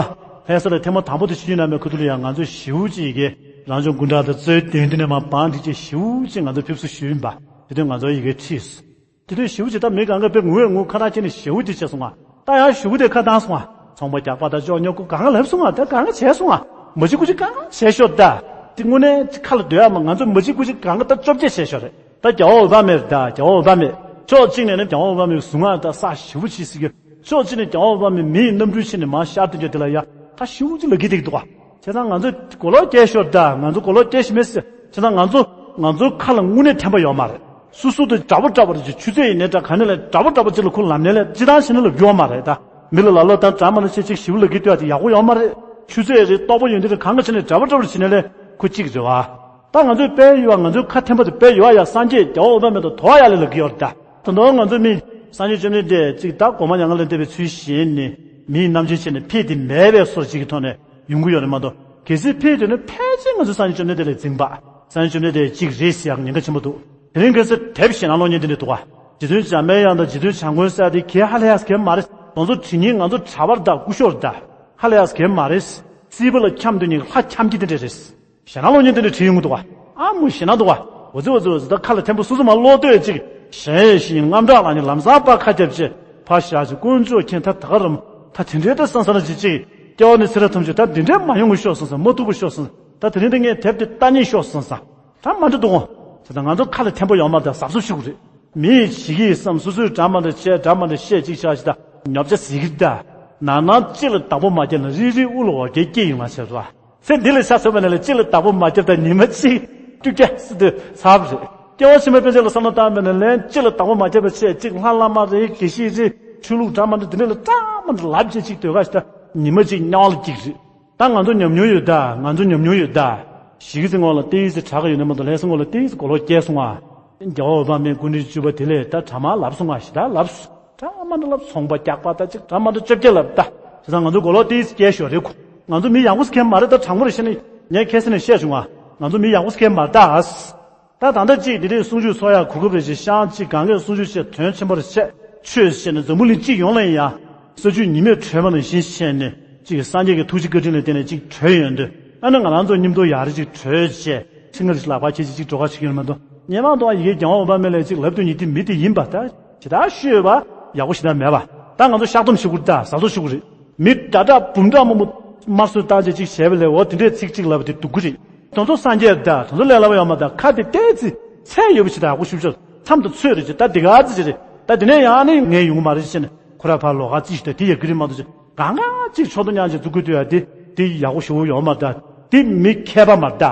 ལྷ་ས་ལ་ཐེངས་མ་དང་པོ་དེ་ཆིབས་བསྒྱུར་གནང་བའི་ཁ་ཐུག་ལ་ཡང་། ང་ཚོ་ཞེ་པོ་ཅིག་གིས་རང་བྱུང་སྐུ་འདྲ་དང་གཙོས་དོན་འདི་ནས་མ་བང་སྒྲིག་བྱས། ཞེ་པོ་ཅིག་ང་ཚོ་ཕེབས་བསུ་ཞུས་ཡིན་པ། དེ་དུས་ང་ཚོ་ཡི་གེ་ཁྲིད། དེ་དུས་ཞེ་པོ་ཅིག་ད་མི་གང་ག་དཔེ་ངུ་བའི་ངུ། ཁ་ཐག་ཁྱེར་ནས་ཞེ་པོ་ཅིག་བྱས་སོང་ང་། ད་ཡང་ཞེ་པོ་དེ་ཁ་བཏང་སོང་ང་། ཚོང་པ་རྒྱག་པ་དང་ཅོག་ཉོ་ཁུ་གང་ག་ལབ་སོང་ང་། ད་གང་ག་བྱས་སོང་ང་། མ་གཅིག་དགུ་གཅིག་གང་ག་བྱས་ཤོག་ད། དེ་དངོས་གནས་ཁ་ལ་སྡོད་ཡ་མ། ང་ཚོ་མ་གཅིག་དགུ་གཅིག་གང་ག་ད་བཅོ་བརྒྱད་བྱས་ཤོག་རེད། ད་རྒྱལ་བ་འོད་དཔག་མེད་རེད་ད། རྒྱལ་བ་འོད་དཔག་མེད། ཕྱོགས་གཅིག་ནས་ནི་རྒྱལ་བ་འོད་དཔག་མེད་གཟུངས་སྔགས་དང་ས་ཞེ་པོ་ཅིག་གཟིགས་ཀྱི། ཕྱོགས་གཅིག་ནས་རྒྱལ་བ་འོད་དཔག་མེད་མིའི་རྣམ་སྤྲུལ་ཕྱིན་ནས་མར་ཤར་སྡོད་རྒྱུ་དེ་ལ་ཡ་ད་ཞེ་པོ་ཅིག་ལབ་ཀྱི་འདུག་ག་བྱས་ཙང་ང་ཚོས་གོ་ལོག་སྐྱེལ་ཤོར་ད། ང་ཚོ་གོ་ལོག་སྐྱེལ་ཤེས་མེད་ཟེར། བྱས་ཙང་ང་ཚོ་ང་ཚོའི་ཁ་ལ་དངོས་གནས་ཐན་པ་ཡོད་མ་རེད། སོ་སོ་དང་འདྲ་པོ་འདྲ་པོ་རེད་ཅེས། ཆུ་ཚོད་ཡིན་ནའི་འདྲ། ག་ནས་ལས་འདྲ་པོ་འདྲ་པོ་ཅིག་ལ་ཁོ་ལབ་ནའི་ལས་སྤྱིར་བཏང་བྱས་ན་ལབ་རྒྱུ་ཡོད་མ་རེད་ད། མི་ལ་ལབ་ལོ་དང་འདྲ་མ་འདྲ་བྱས་ཅིག་ཞེ་པོ་ལབ་ཀྱི་འདུག་ཡ་དེ་ཡག་པོ་ཡོད་མ་རེད། ཆུ་ཚོད་རེད། རྟོགས་པ་ཡོན་ཏན་རེད། གང་ག་བྱས་ནས་འདྲ་པོ་འདྲ་པོ་བྱས་ནའི་ལས་ཁོ་གཅིག་རེད་བ། ད་ང་ཚོས་དཔེ་ཡོད་པ། ང་ཚོའི་ཁ་ཐན་པ་དེ་དཔེ་ཡོད་པ་ཡ། སངས་རྒྱས་རྒྱལ་བ་འོད་དཔག་མེད་དང་དོ་བ་ཡ་ལས་ལབ་ཀྱི་ཡོད་རེད་ད། ད་དུང་ང་ཚོ་མི་སངས་རྒྱས་བཅོམ་ལྡན་འདས་ཅིག་ད་སྒོ་མང་མྱ་ངན་ལས་འདས་པའི་ཚུལ་བཞིན་ནི་མིའི་རྣམ་འགྱུར་བྱས་ནས་ཕེབས་ཏེ་མེད་པའི་བཟོ་ཅིག་གི་ཐོག་ནས་ཡོང་གི་ཡོད་རེད་མ་གཏོགས། གལ་སྲིད་ཕེབས་ཡོད་ན་ཕལ་ཆེར་ང་ཚོ་སངས་རྒྱས་བཅོམ་ལྡན་འདས་ལས་རྫུན་པ། སངས་རྒྱས་བཅོམ་ལྡན་འདས་གཅིག་རེད་ཟེར་ཡག་ཉེན་ཁ་ཆེན་པོ་འདུག་དེ་རིང་ཁ་སང་དེབ་ཞེད་སྣང་གློག་བརྙན་དེ་འདྲ་འདུག་ག་རྗེ་བཙུན་འཇམ་པའི་དབྱངས་དང་རྗེ་བཙུན་བྱམས་མགོན་ཟེར་དེ་གལ་ཧ་ལས་ཡག་གལ་མ་རེད། དེ་ཚོ་དེ་ཉིད་ང་ཚོ་གྲྭ་པ་དང་སྐུ་ཞབས་དང་ཧ་ལས་ཡག་གལ་མ་རེད། སྲིད་པ་ལ་འཁྱམས་དུས་ཉིད་ལྷ་འཁྱམས་ཀྱི་དེ་འདྲ་རེད། ཞེད་སྣང་གློག་བརྙན་དེ་འདྲ་བྲིས་ཡོང་གི་འདུག་ག་ཨ་མོ་ཞེད་སྣང་འདུག་ག་འོ་ཙི་འོ་ཙི་འོ་ཙི། ད་ཁ་ལ་ཐན་པ་སོ་སོ་མར་ལོག་ལྟོས་ཅིག་གཞན་ཞིག་རྔམ་དྲག་ལ་ནི་ལམ་སང་པ་ཁ་རྒྱབ་བྱས་ཕར་བཞག་ཅིག་དཀོན་མཆོག་མཁྱེན། ད་ད་ག་རམ། ད་དེ་འདྲའི་ད་སང་སང་ཅིག་ཅིག་སྐྱེ་བ་ནས་ཚེ་རབས་ཐམས་ཅད་ད་འདི་འདྲའི་མ་ཡོང་གི་ཤོག་སོང་ཙང་། མ་ཐུག་གི་ཤོག་སོང་ཙང་། ད་དེ་རིང་འདི་ངས་དེབ་འདི་ལྟ་སྙིང་ཤོག་སོང་ཙང་། ད་མ་འགྲོ་འདུག་གོ་ད་ད་ང་ཚོ་ཁ་ལ་ཐན་པ་ཡོད་མ་རེད་ད། གཟབ་གཟབ་ཞུ་དགོས་རེད། མི་ཡིས་བྱེད་ཀྱི་ཡིན་བསམ། སོ་སོས་འདྲ་མ་འདྲ་བྱས། འདྲ་མ་འདྲ་བཤད་ཅིག་བྱ་ཞིག་ད་ཉོབ་ཆ་ཟིག་གི་ད། ནང་ནང་གཅིག་ལ་བདག་པོ་མ་བརྒྱབ་ན་རིལ་རིལ་དབུ་ལ་འོ་བརྒྱལ་སྐྱེས་ཡོང་ང་བྱས་རོ། ཚེ་འདི་ལ་ཆ་མཚོན་པ་ན་ལས་གཅིག་ལ་བདག་པོ་མ་བརྒྱབ་ད་ཉི་མ་གཅིག་སྐྱུག་རྒྱག་སྲིད་དུ་ཚར་བ་རེད། སྐྱེ་བ་ཕྱི་མའི་དཔེ་ཆ་ལ་བསམ་བློ་བཏང་བ་ན་ལན་གཅིག་ལ་བདག་པོ་མ་བརྒྱབ་པ་བྱས་ཅིག་ལྷ་བླ་མ་རེད། དགེ་བཤེས་རེད། ཆོས་ལུགས་འདྲ་མ་འདྲ་འདི་འདྲ་ལ་འདྲ་མ་འདྲ་ལབ་བྱས་ཅིག་སྡོད་ག་ཞིག་ད་ཉི་མ་གཅིག་དམྱལ་བ་ལ་སྐྱེ་གི་རེད། ད་ང་ཚོ་ཉམས་མྱོང་ཡོད་ད། ང་ཚོ་ཉམས་མྱོང་ཡོད་ད། ཞིག་གི་ཚེ་ངོ་ལ་ཏེའི་ཚེ་དྲག་གི་ཡོད་ན་མ་གཏོགས། ལས་ཚེ་ངོ་ལ་ཏེའི་ཚེ་གོ་ལོག་སྐྱེལ་སོང་ང་། རྒྱལ་བ་འོད་དཔག་མེད་སྐུ་ཕྲེང་བཅུ་པ་དེ་ལས་ད་གྲ་མ་ལབ་སོང་ང་ཞིག་ད་ལབ་སོང་། གྲ་མ་འདྲ་ལབ། ཚོང་པ་རྒྱག་པ་ད་ཅིག་གྲ་མ་འདྲ་བཅོ་བརྒྱད་ལབ་ད། བྱས་ཙང་ང་ཚོ་གོ་ལོག་ཏེའི་ཚེ་སྐྱེལ་ཞོར་རེད་ཁོ། ང་ཚོ་མི་ཡག་པོ་ཟེར་མཁན་མ་རེད་ད། དྲང་པོ་རེ་བཤད་ན། ངས་ཁ་སང་ནས་བཤད་བྱུང་ང་། ང་ཚོ་མི་ཡག་པོ་ཟེར་མཁན་མ་རེད་ད། ད་ད་ལྟ་གཅིག་དེ་རིང་གསུང་ཆོས་འཚོགས་ཡག་གོ་སྐབས་རེ་ཅིག་ཤང་གཅིག་གང་གས་གསུང་ཆོས་བྱས། དོན་ཆེན་པོ་རེ་བཤད། ཆོས་བཤད་ནས་འཛམ་བུ་གླིང་སྤྱི་ཡོངས་ལ་ཡང་ས་ཆུ་ཉི་མས་བྲོས་པ་ནང་བཞིན་བྱས་ནས་གཅིག་སངས་རྒྱས་ཀྱི་ཐུགས་རྗེ་བཀའ་དྲིན་ལ་བརྟེན་ནས་གཅིག་བྲོས་ཡོང་དུས། ཨ་ནི་ང་རང་ཚོ་མཉམ་དུ་ཡག་རེ་གཅིག་བྲོས་བྱས། ཚིག་ངར་ཅིག་ལག་པ་ཁྱེར་ཅིག་གཅིག་འགྲོ་ཁ་ཞིག་ཡོད་མ་གཏོགས། ཉེ་མང་དུ་ཡི་གེ་རྒྱལ་བ་འོད་དཔག་མེད་ལ་གཅིག་ལབ་དུས་ཉིད་དེ་མི་དེ་ཡིན་པ་ད་ཇི་ལྟར་ཤོད་པ་ཡག་པོ་ཞེ་དྲག་མེད་པ། ད་ང་ཚོ་བཤགས་སྡོམ་ཞུ་དགོས་རེད་ད། གཟབ་གཟབ་ཞུ་དགོས་རེད། མི་དྲག་དྲག་འབུམ་ཕྲག་མང་པོ་དམར་གསོད་བཏང་བྱས་གཅིག་བྱས་པ་ལས་འོ་དེ་འདྲའི་ཚིག་གཅིག་ལབ་པ་དེ་སྡུག་གི་རེད། དེ་ཚོ་སངས་རྒྱས་ད་དེ་ཚོ་ལས་སླ་པོ་ཡོད་མ་ད། ཁ་དེ་ཏོག་ཙམ་ཚད་ཡོད་པ་ཞིག་ད་ཡག་པོ་ཞུ་ཆོག་མཚམས་དང་ཚོད་རེ་ཅིག་ད་དེ་ག་ཙི་ཅིག་རེད། ད་དེ་ནས་ཡང་ནི་ངས་ཡོང་གི་མ་རེད་ཟེར་ནས་ཁོ་ར་ཕར་ལོགས་ཀ་རྩིས་ཞིག་ད་དེ་ཡག་གི་རེད་མ་གཏོགས་ཅིག་གང་ག་ཅིག་ཕྱོགས་དང་མཉམ་ཅིག་བཙུགས་དགོས་དུས་ཡ་དེ་དེ་ཡག་པོ་ཞེ་པོ་ཡོད་མ་ད། དེ་མི་མཁས་པ་མ་ད།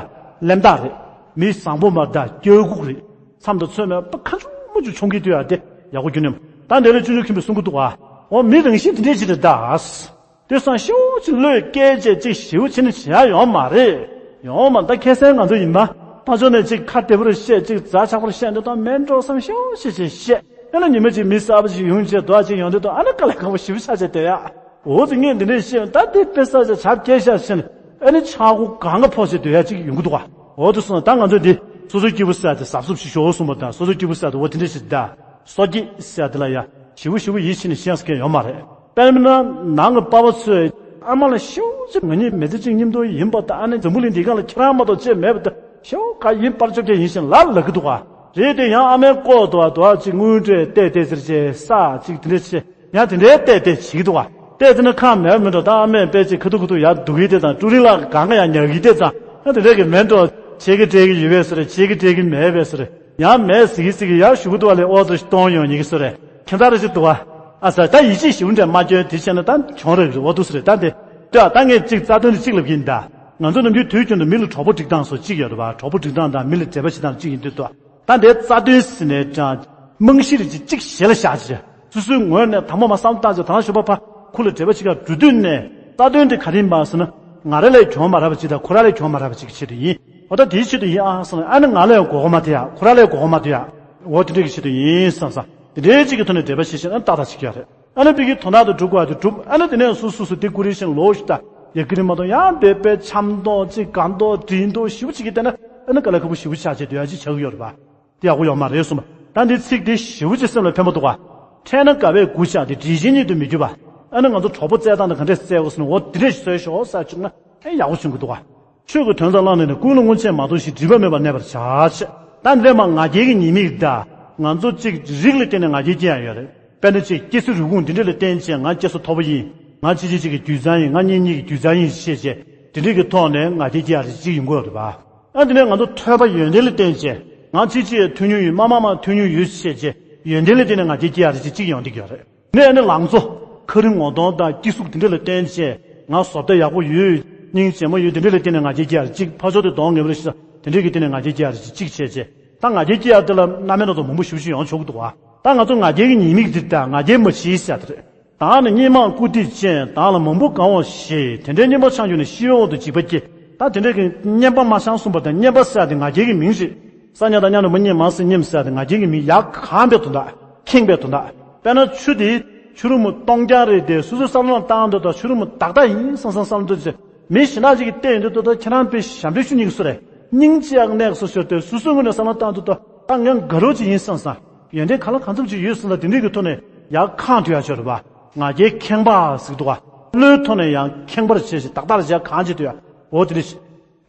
གླེན་རྟགས་རེད། མི་བཟང་པོ་མ་ད། སྐྱོ་སྒུག་རེད། མཚམས་དང་ཚོད་མེད་པ་ཁ་ཆུང་མ་ཆུང་མཆོང་གི་དུས་ཡ་དེ་ཡག་པོ་རྒྱུ་ནས་མ་ད། འདི་ལ་ཅུང་ཅུང་ཁྱིམ་པས་གསུང་གི་འདུག་ཨ། འོ་མི་རང་བཞིན་དེ་འདྲས་ཅིག་རེད་ད། དེ་སང་ཤོག་ཅིག་བློས་བཀལ་བྱས་ཅིག་ཞེ་པོ་བྱས་ནས་བྱེད་ཡ་ཡོད་མ་རེད། ཡོང་མ་ད་ཁ་སང་ང་ཚོ་ཡིན་ན་ཕར་ཕྱོགས་ནས་ཅིག་ཁ་བདེ་པོ་རེ་བཤད། ཅིག་ཛ་ཆག་པོ་རེ་བཤད་འདི་དང་མེད་འགྲོ་བསམ་ཤོག་ཅིག་ཅིག་བཤད། ཨ་ནི་ཉི་མ་ཅིག་མི་གསར་པ་ཅིག་ཡོང་བྱས་རྡོ་ཅིག་ཡོང་དུས་དང་ཨ་ནི་དཀའ་ལས་ཁག་པོ་ཞེ་པོ་ཆགས་བྱས་བསྡད་ཡ། འོ་ཙི་ངས་འདི་འདྲས་བཤད་ད་དེ་དཔེ་ས་ཆ་བྱབ་སྐྱེལ་ཤག་ཟེར་ནས་ཨ་ནི་ཆག་སྒོ་གང་ག་ཕོག་བྱས་སྡོད་ཡ་ཅིག་ཡོང་གི་འདུག་ག་འོ་དེ་སོང་ད་ང་ཚོ་འདི་སོ་སོའི་སྐྱིད་པོ་ཟེར་ཡ་དེ་གཟབ་གཟབ་ཞིག་ཤོག་གསུངས་པ་དང་། སོ་སོའི་སྐྱིད་པོ་ཟེར་ཡ་དེ་འོ་དེ་འདྲས་ཞིག་ད། སོ་སྐྱིད་ཟེར་ཡ་དེ་ལ་ཡ་ཞེ་པོ་ཞེ་པོ་ཡིད་ཆེས་ནས་བཤད་ས་མཁན་ཡོད་མ་རེད། དཔེར་ན་ནང་གི་པ་ཕ་ཚོས་ཨ་མ་ལ་ཤོག་ཅིག་ང་གཉིས་མི་ཚེ་གཅིག་མཉམ་དུ་ཡིན་པ་དང་། ཨ་ནི་འཛམ་བུ་གླིང་འདི་སྒང་ལ་ཁྱེད་རང་མ་གཏོགས་གཅིག་མེད་པ་དང་། ཤོག་ག་ཡིན་པར་བཅོ་བརྒྱད་ཡིན་ཞིང་ལབ་ལབ་གི་འདུག་ག་རེད་དེ་ཡང་ཨ་མའི་ལྐོག་ཏུ་བ་དུ་བ་ཅིག་དངུལ་སྤྲད་བལྟས་བལྟས་ཟེར་བྱས་ས་ཅིག་དེ་འདྲ་བྱས། ཡང་དེ་འདྲའི་བལྟས་བལྟས་བྱེད་ཀྱི་འདུག་ག་བལྟས་ཟེར་ན་ཁག་མེད་མི་འགྲོ། ད་ཨ་མས་དཔེ་ཅིག་ཁ་ཐུག་ཁ་ཐུག་ཡར་འདུག་གི་དེ་ཙང་། ཀྲུ་རིན་ལགས་གང་ག་ཡར་ཉལ་གི་དེ་ཙང་། ཡང་དེ་འདྲ་གི་མེད་འགྲོ། བྱེད་ཀྱི་སྤྲད་ཀྱི་ཡོད་པས་ཟེར། བྱེད་ཀྱི་སྤྲད་ཀྱི་མེད་པས་ཟེར། ཡང་མེད་ཟེར་གི་ཟེར་གི་ཡར་ཞུ་གི་འདུག་བ་ལས། ཨོ་ཙི་གཏོང་ཡོང་ཉེ་གི་ཟེར། ཁྱད་མཚར་རེ་ཞིག་འདུག་བ། ཨ་ཙི་ད་ཡིད་ཆེས་ཞེ་པོ་འདྲ་མ་སྐྱོན་དེ་བྱས་ན་ད་གྱོང་རེ་རེད། འོ་འདུག་ཟེར། ད་དེ་ལྟོས་ཨ། ད་ངས་ཅིག་རྩ་དོན་དེ་གཅིག་ལབ་ཀྱི་ཡིན་ད། ང་ཚོ་ནམ་རྒྱུན་དུས་རྒྱུན་དུ་མི་ལ་གྲོགས་པོ་སྒྲིག་སྟངས་སོགས་གཅིག་ཡོད་རེད་བ། གྲོགས་པོ་སྒྲིག་སྟངས་དང་མི་ལ་འབྲེལ་བ་བྱེད་སྟངས་གཅིག་ཡིན་དུས་ད། ད་དེའི་རྩ་དོན་ཟེར་ནས་ཀྱང་རྨང་གཞི་རེ་ཅིག་གཅིག་ཞེ་ལ་བཞག་བྱས། སོ་སོའི་ངོས་ནས་དང་པོ་མ་བསམ་བློ་བཏང་བྱས་ད་ལྟ་ཞུ་བ་ཕ་ཁུ་ལ་འབྲེལ་བ་བྱེད་གར་འགྲོ་དུས་ནས་རྩ་དོན་དེ་ག་རེ་ཡིན་པ་ཟེར་ན། ང་རང་ལ་གྱོང་མ་རག་པ་ཅིག་དང་ཁོ་རང་ལ་གྱོང་མ་རག་པ་ཅིག་གི་ཆེད་དུ་ཡིན། འོ་ད་དེའི་ཆེད་དུ་ཡིན་ཨ་བསམ་ནས། ཨ་ནི་ང་ལ་ཡང་མགོ་སྐོར་མ་ཐེབས་ཡ། ཁོ་རང་ལ་ཡང་མགོ་སྐོར་མ་ཐེབས་ཡ། འོ་དེ་འདྲ་གི་ཆེད་དུ་ཡིན་བསམ་བསམ། དེ་འདྲའི་ཅིག་གི་ཐོག་ནས་འབྲེལ་བ་བྱེད་བྱས་ན་ཏག་ཏག་བྱེད་ཀྱི་ཡོད་རེད། ཨ་ནི་ཕ་གིའི་དོན་དག་དེ་སྒྲུབ་དགོས་པ་དེ་སྒྲུབ། ཨ་ནི་དེ་ནས་སོ་སོ་སོ་དེ་ཀུ་རེ་བཞིན་ལོག་ཤིག་ད། ཡ་ཀི་རི་མ་གཏོང་ཡང་བེ་བེ་འཆམ་མདོག་ཅིག་དགའ་མདོག་འདྲེ་མདོག་ཞེ་པོ་ཅིག་གིས་བལྟས་ན་ཨ་ནི་དཀའ་ལས་ཁག་པོ་ཞེ་པོ་ཆགས་བྱས་སྡོད་ཡ་ཅིག་ཆགས་ཀྱི་ཡོད་རེད་པ། དེ་ཡག་པོ་ཡོད་མ་རེད་གསུངས་པ། ད་འདི་ཚིག་དེ་ཞེ་པོ་ཅིག་སེམས་ལ་ཕན་པ་འདུག་ག་འཕྲད་ན་དགའ་བས་མགུ་བཞག་སྟེ་འདྲིས་ཆེན་ཉིད་དུ་མི་འགྱུར་བ། ཨ་ནི་ང་ཚོ་གྲོགས་པོ་བཙལ་སྟངས་དེ་ག་འདྲས་བཙལ་དགོས་ཟེར་ན། འོ་འདི་འདྲས་ཞིག་བཟོས་ཤོག་ཟེར་བྱུང་ན་ཨེ་ཡག་པོ་བྱུང་གི་འདུག་ག་ཆོས་ཀྱི་དོན་རྩ་བླངས་ནས་ནི་ཀུན་ལ་སྔོན་ཆད་མ་གཏོགས་ཤིང་སྒྲིབ་པ་མེད་པར་གནས་པར་བྱ་ཞེས། ད་འདི་ལས་མ་ང་རྒྱལ་གྱི་ཉེས་དམིགས་ད། ང་ཚོ་གཅིག་རིགས་ལ་བརྟེན་ནས་ང་རྒྱལ་སྐྱེ་ཡ་ཡོད་རེད། དཔེར་ན་ཅིག་སྐྱེ་ས་རུས་ཁུངས་འདི་འདྲ་ལ་བརྟེན་བྱས་ང་སྐྱེ་ས་མཐོ་པོ་ཡིན། ང་ཕྱི་རྒྱལ་གཅིག་གི་རྒྱུད་བཟང་ཡིན། ང་གཉེན་ཉེ་གི་རྒྱུད་བཟང་ཡིན་ཞེས་བྱས། འདི་འདྲ་གི་ཐོག་ནས་ང་རྒྱལ་སྐྱེ་ཡ་རེ་གཅིག་ཡོང་གི་ཡོད་རེད་པ། ཨ་འདི་ནས་ང་ཚོ་ཐོས་པ་ཡོན་ཏན་ལ་བརྟེན་བྱས་ང་ཕྱི་རྒྱལ་ཐོས་མྱོང་ཡོད། མ་མ་མ་ཐོས་མྱོང་ཡོད་ཞེས་བྱས། ཡོན་ཏན་ལ་བརྟེན་ནས་ང་རྒྱལ་སྐྱེ་ཡག་རེད་ཅེས་གཅིག་ཡོང་བསྡད་ཀྱི་ཡོད་རེད། ནས་ཨ་ནི་ལང་ཚོ། ཁ་རི་ངོ་གདོང་དང་སྐྱིད་གཟུགས་དེ་འདྲ་ལ་བརྟེན་བྱས་ང་བཟོ་ལྟ་ཡག་པོ་ཡོད། སྙིང་རྗེ་མོ་ཡོད། དེ་འདྲ་ལ་བརྟེན་ནས་ང་རྒྱལ་སྐྱེ་ཡག་རེད་ཅེས་ཕར་ཕྱོགས་དེ་གདོང་ངན་པ་རེད་ཤག་དེ་འདྲ་གི་བརྟེན་ནས་ང་རྒྱལ་སྐྱེ་ཡག་རེད་ཅེས་གཅིག་བྱས་བྱས། ད་ང་རྒྱལ་སྐྱེ་ཡག་དེ་ལ་རྣམ་པ་སྣ་ཚོགས་མང་པོ་ཞེ་པོ་ཅིག་ཡོང་ཆོག་གི་འདུག་བ། ད་ང་ཚོ་ང་རྒྱལ་གྱི་ཉེས་དམིགས་འདི་ད་ང་རྒྱལ་མ་བྱེད་ཟེར་ཡག་དེ་རེད། བདག་ནི་སྙན་མང་བཀུར་སྟི་ཅན། བདག་ལ་མང་པོ་དགའ་བ་བཞེས། དེ་འདྲའི་སྙན་པ་འཆང་གྱུར་ནས། ཤི་བའི་འོག་ཏུ་འཇིགས་པ་སྐྱེ། ད་དེ་འདྲའི་གི་སྙན་པ་མ་འཆང་གསུངས་པ་དང་། སྙན་པ་ཟེར་ཡག་དེ་ང་རྒྱལ་གྱི་མིང་རེད། ས་ཉ་དང་ཉ་འགྲེང་བུ་སྙན་མ་ཟེར་སྙན་ཟེར་ཡག་དེ་ང་རྒྱལ་གྱི་མིང་ཡག་གང་པའི་དོན་དག་ཁེངས་པའི་དོན་དག་དཔེར་ན་ཆུ་དེ་ཆུ་རུ་མོ་སྟོང་རྐྱང་རེད་དེ། སོ་སོའི་བསམ་བློ་བཏང་དུས་ད་ཆུ་རུ་མོ་ཏག་ཏག་ཡིན་བསམ་བསམ་བསམ་དུས་ཚེ། མི་གཞན་དག་ཅིག་གིས་བལྟས་ཡོང་དུས་ད་ཁྱེད་རང་དཔེ་ཞབས་འདྲེན་ཞུ་མཁན་གྱི་བཟོ་རེད། སྙིང་རྗེ་ཡག་གནས་སོ་ཞོར་དུ་སོ་སོའི་ངོས་ནས་བསམ་བློ་བཏང་དུས་ད་ད་ངས་དགའ་རབ་ཅིག་ཡིན་བསམ་བསམ། ཡོན་ཏན་གང་ལ་གང་འཚམ་ཅིག་ཡོད་བསམ་ད་དེ་འདྲའི་གི་ཐོག་ནས་ཡག་གང་ཐུབ་ཡག་ཆོག་རེད་པ། ང་རྒྱལ་ཁེངས་པ་ཟེར་གི་འདུག་ག་བློའི་ཐོག་ནས་ཡང་ཁེངས་པར་བྱས་ཤིང་ཏག་ཏག་ལ་བྱས་གང་བྱེད་ཐུབ་ཡག་འོ་དེ་འདྲ་ཞིག་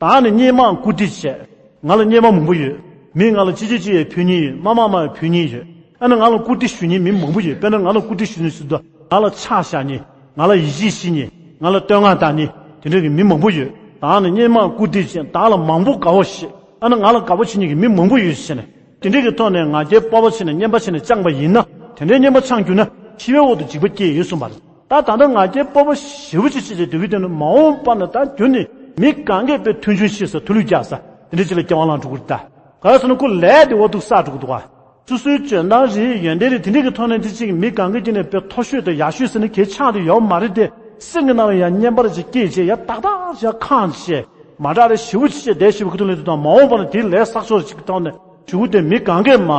བདག་ནི་སྙན་མང་བཀུར་སྟི་བྱས། ང་ལ་སྙན་མ་མང་པོ་ཡོད། མི་ང་ལ་ཅི་བྱེད་ཅི་ཡང་ཕུལ་མཁན་ཡོད། མ་མ་མ་ཕུལ་མཁན་ཡོད། ཨ་ནི་ང་ལ་བཀུར་སྟི་ཞུ་མཁན་མི་མང་པོ་ཡོད། དཔེར་ན་ང་ལ་བཀུར་སྟི་ཞུ་མཁན་ཟེར་དུས་ང་ལ་ཕྱག་བཞག་མཁན། ང་ལ་ཡིད་ཆེས་བྱེད་མཁན། ང་ལ་བསྟོད་བསྔགས་བཏང་མཁན། དེ་འདྲ་གི་མི་མང་པོ་ཡོད། བདག་ནི་སྙན་མང་བཀུར་སྟི་བྱས། བདག་ལ་མང་པོ་དགའ་བ་བཞེས། ཨ་ནི་ང་ལ་དགའ་པོ་བྱེད་མཁན་གྱི་མི་མང་པོ་ཡོད་ཟེར་ནས། དེ་འདྲ་གི་ཐོག་ནས་ང་རྒྱལ་སྤོབས་པ་བྱས་ནས་སྙན་པ་བྱས་ནས་བཅངས་པ་ཡིན་ན། དེ་འདྲའི་སྙན་པ་འཆང་གྱུར་ན་ཤི་བའི་འོག་ཏུ་འཇིགས་པ་སྐྱེ་ཡོད་གསུངས་པ་རེད། ད་ད་ལྟ་ང་རྒྱལ་སྤོབས་པ་ཞེ་པོ་ཅིག་བྱས་ཏེ་སྡོད་ཀྱི་དེ་ནི་མ་འོངས་པ་ན་ད་རྒྱུན་ནས་མི་གང་གས་དཔེ་མཐུན་འཇུག་ཤེས་ས་ཐུགས་ལུས་རྒྱག་ས་དེ་འདྲ་ཅིག་ལ་སྐྱེ་བ་བླངས་འགྲོ་གི་རེད་ད། ག་རེ་ཟེར་ན་ཁོ་ལས་དེ་འོ་འདུག་བསགས་འགྲོ་གི་འདུག་ག་སོ་སོའི་འཇོན་ཐང་རེད། ཡོན་ཏན་རེད། དེ་འདྲའི་གི་ཐོག་ནས་དེ་ཅིག་མི་གང་གི་དཀྱིལ་ནས་དཔེ་མཐོ་ཤོས་དང་ཡག་ཤོས་ཟེར་ནས་གས་ཆགས་དེ་ཡོད་མ་རེད་དེ། སེམས་ཀྱི་ནང་ལ་ཡང་སྙན་པར་ཅིག་སྐྱེས་བྱས་ཡ་ཏག་ཏག་བྱས་ཁང་བྱས་མ་འདྲ་རེད། ཞེ་པོ་ཅིག་བྱས་བསྡད་ཞེ་པོ་གི་ཐོག་ལ་དུ་དང་མ་འོངས་པ་ན་དེའི་ལས་བསགས་ཕྱོགས་ཅིག་གི་ཐོག་ནས་ཞུ་གུ་དེ་མི་གང་གས་མ་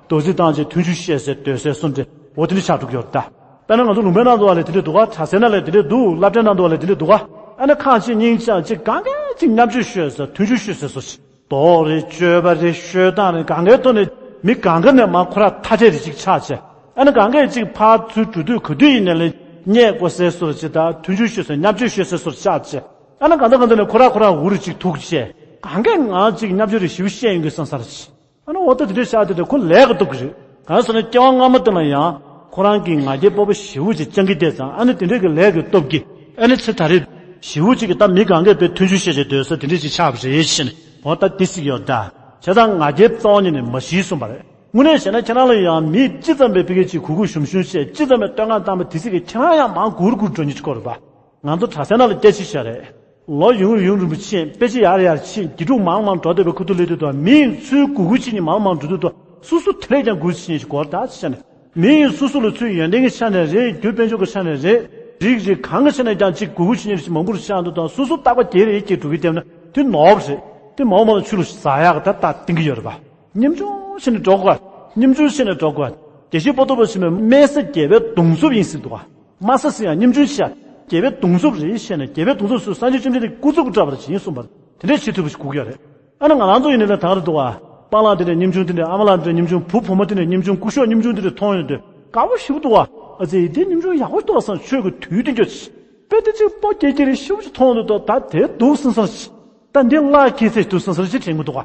རྡོ་རྩིག་བཏང་བྱས་མཐུན་འཇུག་བཤད་ཟེར་སྡོད་ཟེར་གསུམ་དེ་འོ་དེ་འདྲ་ཆགས་འགྲོ་གི་ཡོད་རེད་ད། དཔེར་ན་ང་ཚོ་ལུང་པའི་ནང་དུ་བ་ལས་དེ་འདྲ་འདུག་ག་གྲྭ་སའི་ནང་ལས་དེ་འདྲ་འདུག་སློབ་གྲྭའི་ནང་དུ་བ་ལས་དེ་འདྲ་འདུག་ག་ཨ་ནི་ཁང་ཆེ་སྙིང་ཆེ་ཅིག་གང་གས་ཅིག་མཉམ་སྤྱོད་ཤོད་ཟེར་མཐུན་འཇུག་ཤོད་ཟེར་སོ་ཅིག་མདོག་རེད། སྤྱོད་པ་རེད། ཤོད་སྟངས་རེད། གང་གའི་ཐོག་ནས་མི་གང་ག་ནས་མར་ཁོ་ར་ཐ་དད་རེ་ཅིག་ཆགས་བྱས། ཨ་ནི་གང་གས་ཅིག་ཕར་ཚུར་འགྲོ་དུས་ག་དུས་ཡིན་ནའི་ལས་བརྙས་དགོས་ཟེར་སོར་ཅིག་དང་མཐུན་འཇུག་ཤོད་ཟེར་མཉམ་སྤྱོད་ཤོད་ཟེར་སོར་ཆགས་བྱས། ཨ་ནི་གང་ལྟར་གང་ལྟར་ནས་ཁོ་ར་ཁོ་ར་འུ་རུ་ཅིག་ཐུག་བྱས། གང་གས་ང་ཅིག་མཉམ་སྤྱོད་རེ་ཞེ་པོ་བཤད་ཡོང་གི་བསམ་ས་རེ་ཅིག་ཨ་ནི་འོ་ད་དེ་འདྲའི་ཤག་དེ་འདྲ་ཁོ་ལས་ཀྱི་སྟོབས་ཀྱིས་རེད། གང་ཟེར་ན་སྐྱེ་བ་སྔ་མ་དེ་ལ་ཡང་ཁོ་རང་གིས་ང་རྒྱལ་སྤོབས་པ་ཞེ་པོ་ཅིག་བཅང་གི་བསྡད་ཙང་། ཨ་ནི་དེ་འདྲའི་གི་ལས་ཀྱི་སྟོབས་ཀྱིས་ཨ་ནི་ཚེ་ད་རེས་ཞེ་པོ་ཅིག་གིས་ད་མི་གང་གས་དཔེ་མཐུན་འཇུག་བཤད་བྱས་སྡོད་ས་དེ་འདྲ་ཅིག་ཆགས་པ་རེད་ཟེར་ནས་འོ་ད་དེ་སྲིད་ཡོད་ད། བྱས་ཙང་ང་རྒྱལ་རྩ་བ་ཉིད་ནས་མ་ཞི་གསུངས་པ་རེད། དངོས་གནས་བྱས་ན་ཁྱེད་རང་ལ་ཡང་མི་ཅི་ཙམ་པའི་ཕ་གི་ཅིག་གུས་གུས་ཞུམ་ཞུམ་བྱས། ཅི་ཙམ་པའི་བསྟོད་བསྔགས་བཏང་པ་དེ་སྲིད་ཀྱི་ཁྱེད་རང་ཡང་མང་གུར་གུར་འགྲོ་ཉེན་ཅིག་སྐོར་རེད་པ། ང་ཚོ་གྲྭ་སའི་ནང་ལ་སྐད་ཆ་བཤད་རེད། ལོ་ཡུན་རིང་རིང་པོ་ཕྱིན། དཔེ་ཆ་ཡར་ཡར་ཕྱིན། དགེ་ཕྲུག་མང་མང་འགྲོ་བསྡད་པའི་ཁུ་ཐུག་ལས་དུས་དང་མིའི་ཚུལ་གུ་གུ་ཕྱིན་ནས་མང་མང་འགྲོ་དུས་དང་སོ་སོ་དེ་ལས་ཀྱང་གུ་ཕྱིན་ནས་སྐོར་ད་ཆ་ནས་མིའི་སོ་སོ་ལ་ཚུལ་ཡོན་ཏན་གྱི་ཆ་ནས་རེད། རྒྱུ་དཔལ་འབྱོར་གྱི་ཆ་ནས་རེད། རིགས་རིགས་གང་གི་ཆ་ནས་ཀྱང་གཅིག་གུ་གུ་ཕྱིན་ནས་མང་པོར་ཆགས་འདུག་དང་སོ་སོ་རྟག་པ་བརྒྱལ་རེ་སྐྱེས་འགྲོ་གི་བསྡད་ན་དེ་ནོར་བ་རེད། དེ་མང་མང་ཆུ་ལ་ཟ་ཡག་གི་ད་རྟགས་བསྟན་གྱི་ཡོད་རེད་པ། སྙོམ་ཆུང་བྱས་ནས་འགྲོ་དགོས། སྙོམ་ཆུང་བྱས་ནས་འགྲོ་དགོས། དགེ་བཤེས་པོ་ཏོ་པ་ཆེན་མོས་སྨྲས་ས་རྒྱལ་བའི་གདུང་འཚོབ་ཡིན་ཟེར་འདུག་ག་མ་ས་ཟེར་ཡང་སྙོམ་ཆུང་བྱས། རྒྱལ་བའི་གདུང་འཚོབ་རེད་བཤད་ནས་རྒྱལ་བའི་གདུང་འཚོབ་སུ་སངས་རྒྱས་བཅོམ་ལྡན་འདས་སྐུ་ཚབ་ཀྱིས་བཀྲལ་བ་ཅིག་ཡིན་གསུངས་པ་དེ་འདྲའི་བྱེད་ཐུབ་པ་ཞིག་དགོས་ཀྱི་རེད། ཨ་ནི་ང་རང་ཚོ་ཡིན་ནའི་ད་ག་རེ་འདུག་ག་པཱ་ལགས་དེ་འདྲས་སྙོམ་ཆུང་དེ་འདྲས། ཨ་མ་ལགས་དེ་འདྲས་སྙོམ་ཆུང་། བུ་བུ་མོ་དེ་འདྲས་སྙོམ་ཆུང་། སྐུ་ཞབས་སྙོམ་ཆུང་དེ་འདྲས་མཐོང་ཡོང་དུས་དགའ་པོ་ཞེ་པོ་འདུག་ག་ཨ་ཙི་དེ་སྙོམ་ཆུང་ཡག་པོ་འདུག་བསམ། ཆོས་ཀྱི་དུས་དེ་འགྱོ་ཆེ། དཔེ་དེ་ཅིག་སྤོ་སྐྱེ་སྐྱེ་རེ་ཞེ་པོ་ཅིག་མཐོང་དུས་ད་ད་དེ་འདུག་བསམ་བསམ་ཞིག་ད་འདི་བརླག་གི་ཚེ་དུ་སོ་སོར་ཅི་དྲན་གི་འདུག་ག་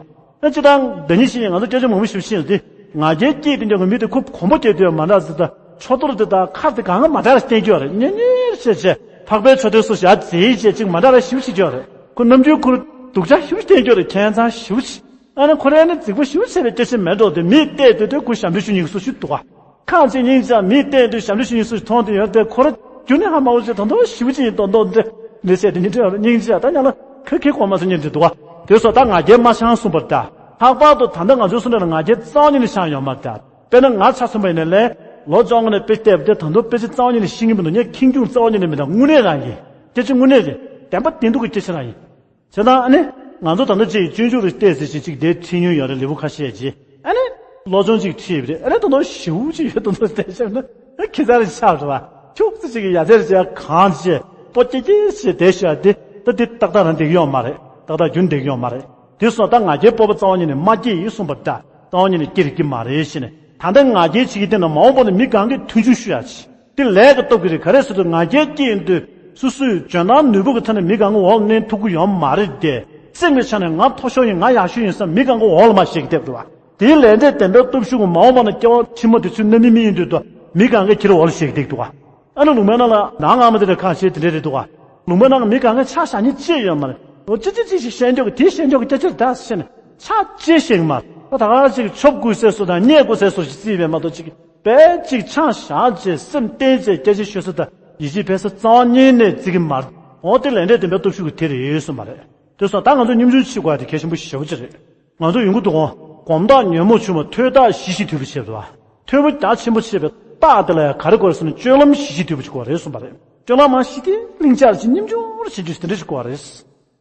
ཨ་ཅི་དང་ད་ནི་ཤི་ཡིན། ང་ཚོ་སྐད་ཆ་མང་པོ་ཞིག་བཤད་དེ་ང་རྒྱལ་སྐྱེས་དེ་འཇོག་གི་མི་དེ་ཁོ་གོམ་པ་སྐྱེས་དུས་མ་འདྲ་ཟེར། ད་ཆོ་ཐོར་དེ་དང་ཁར་དེ་གང་ག་མ་འདྲ་ར་བསྟན་རྒྱུ་རེད། ཉེ་ཉེ་བྱས་བྱས་འཕགས་པའི་ཆོ་ཐོར་སོ་ཞག་རྫིས་བྱས་ཅིག་མ་འདྲ་ར་ཞིབ་ཞིག་རྒྱུ་རེད། ཁོ་ནམ་རྒྱུན་ཁོར་སྡུག་ཅག་ཞིབ་བསྟན་རྒྱུ་རེད། ཁྱད་མཚར་ཞིབ་ཞིག་ཨ་ནི་ཁོ་རང་ནི་རྫིག་པོ་ཞིབ་བྱས་པའི་སྐད་ཆ་མེད་འགྲོ་དེ་མིས་བལྟས་དུས་དེ་ཁོ་ཞབས་འདྲེན་ཞུ་སྙིང་སུ་ཞིག་འདུག་ག་ཁང་གཅིག་སྙིང་རྗེ་མིས་བལྟས་དུས་ཞབས་འདྲེན་ཞུ་སྙིང་སུ་མཐོང་དུས་ཡོད་དེ་ཁོ་ར་རྒྱུ་ནི་ཧ་མ་གོ་ཅེས་ད་དུང་ཞིབ་ཅིག་ཡིན་མདོག་མདོག་འདྲ་ནི་བཤད་དེ་ཉིན་དྲན་སྙིང་རྗེ་ད་ཉ་ལ་ཁ་ཁེ་གོ་མ་སོང་ཉིན་དྲན་འདུག་ག་དེ་སོགས་ད་ང་རྒྱལ་མ་ཆང་གསུངས་པར་ད་ལྷག་པར་དུ་ད་ལྟ་ང་ཚོའི་སུ་འདྲ་ལ་ང་རྒྱལ་རྩ་བ་ཉིད་ནས་ཆང་ཡོད་མ་རེད། དཔེར་ན་ང་ཆ་མཚོན་པ་ཡིན་ན་ལས་ལོ་བཅོ་ལྔ་ནས་དཔེ་བལྟས་པ་དེ་ད་དུང་དཔེ་ཆ་རྩ་བ་ཉིད་ནས་ཤེས་ཀྱི་མི་འདུག་ངས་ཁེངས་སྐྱུང་རྩ་བ་ཉིད་ནས་མི་འདུག་དངོས་གནས་རང་ཡིན། སྐད་ཆ་དངོས་གནས་རེད། བདེན་པ་བདེན་སྡུག་གི་སྐད་ཆ་རང་ཡིན། བྱས་ཙང་ཨ་ནི་ང་ཚོ་ད་ལྟ་ཅིག་སྤྱོད་འཇུག་རེ་བལྟས་ཟེར་ཞིག་ཅིག་དེ་ཁྲིད་མྱོང་ཡོད་རེད། ལེའུ་ཁ་ཤས་ཅིག་ཨ་ནི་བློ་སྦྱོང་ཅིག་ཁྲིད་པ་རེད། ཨ་ནི་ད་དུང་ཞེ་པོ་ཅིག་ཡོད། ད་དུང་བལྟས་བྱས་ན་ཁྱི་ཚ་རེ་ཆགས་འགྲོ་བ། ཁྱུག་ཙམ་ཅིག་གི་ཡ་རྩེར་བྱས་གང་བྱས་སྤོ་སྐྱེ་སྐྱེ་བྱས་བསྡད་ཤག་དེ་ད་དེ་ཏག་ཏག་རང་བསྡད་ཀྱི་ཡོད་མ་རེད། ཏག་ཏག་རྒྱུན་བསྡད་ཀྱི་ཡོད་མ་རེད། དེ་སོང་ད་ང་རྒྱལ་སྤོབས་པ་རྩ་བ་ཉིད་ནས་མ་སྐྱེས་ཡིན་གསུངས་པ་འདྲ། རྩ་བ་ཉིད་ནས་སྐྱེ་རྒྱུ་མ་རེད་ཞེས་ནས་ད་ལྟ་ང་རྒྱལ་བྱེད་ཀྱི་བསྡད་ན་མ་འོངས་པ་ནས་མི་གང་གིས་མཐུན་འཇུག་ཞུ་ཡག་ཅིག་དེ་ལས་ཀྱི་སྟོབས་ཀྱིས་རེད། ག་རེ་ཟེར་དུས་ང་རྒྱལ་སྐྱེས་ཡོང་དུས་སོ་སོའི་འཇོན་ཐང་ནུས་པ་གི་ཐོག་ནས་མི་གང་གི་འོག་ལ་གནས་ཐུབ་ཀྱི་ཡོད་མ་རེད་དེ། སེམས་ཀྱི་ཆ་ནས་ང་མཐོ་ཤོས་ཡིན། ང་ཡག་ཤོས་ཡིན་བསམ་མི་གང་གི་འོག་ལ་མར་བཞེས་ཀྱི་བསྡད་འདུག་བ། དེའི་ལས་འབྲས་བདེན་པའི་སྟོབས་ཤུགས་ཀྱིས་མ་འོངས་པ་ན་སྐྱེ་བ་ཕྱི་མ་དེ་ཚོའི་རྣམ་སྨིན་མི་ཡིན་དུས་དུ་མི་གང་གིས་ཁྱེར་འོག་ལ་བཞེས་ཀྱི་བསྡད་འདུག་བ། ཨ་ནི་ལུང་པའི་ནང་ལ་ནང་སྔ་མ་དེ་འདྲ་ཁ་ཤས་དེ་འདྲ་རེད་འདུག་བ། ལུང་པའི་ནང་གི་མི་གང་གིས་ཆ་བཞག་མཁན་ཅི་ཡོད་མ་རེད། འོ་ཅི་ཅི་ཅི་ཞིག་བཤད་འཇོག་གི་དེ་བཤད་འཇོག་གི་སྐད་ཆ་རེད་ད་ཟེར་ནས་ཆ་ཅི་བཤད་གི་མ་རེད། ད་ག་ཅིག་ཆོབ་དགོས་ཟེར་སོ་དང་རྙེད་དགོས་ཟེར་སོ་ཞིག་བརྩིས་པས་མ་གཏོགས་ཅིག་དཔེ་ཅིག་ཆང་བཞག་བྱས་སེམས་བརྟན་བྱས་སྐད་ཆ་ཤོད་ས་དང་ཡིད་ཆེས་འཕེར་ས་རྩ་བ་ཉིད་ནས་བརྩི་གི་མ་རེད། འོ་དེ་ལས་འབྲས་བདེན་པའི་སྟོབས་ཤུགས་ཀྱི་དེ་རེད་གསུངས་པ་རེད། དེ་སོང་ད་ང་ཚོ་སྙོམས་ཆུང་བྱེད་དགོས་ཡ་དེ་གལ་ཆེན་པོ་ཞེ་པོ་ཅིག་རེད། ང་ཚོ་ཡོང་གི་འདུག་གོ། སྒོམ་རྟགས་ཉོན་མོངས་ཆུང་བ་ཐོས་རྟགས་ཞི་ཞི་དུལ་བ་བྱེད་པ། ཐོས་པ་རྒྱ་ཆེན་པོ་བྱེད་པའི་རྟགས་དེ་ལ་ཡང་ག་རེ་དགོས་རེད་ཟེར་ན་སྤྱོད་ལམ་ཞི་ཞི་དུལ་བ་ཅིག་དགོས་རེད་གསུངས་པ་རེད། སྤྱོད་ལམ་མ་ཞི་སྟེ་ལྷིང་འཇགས་ཅིག་སྙོམས་ཆུང་རུ་བྱེད་རྒྱུ་ཞིག་དེ་འདྲ་ཞིག་དགོས་རེད།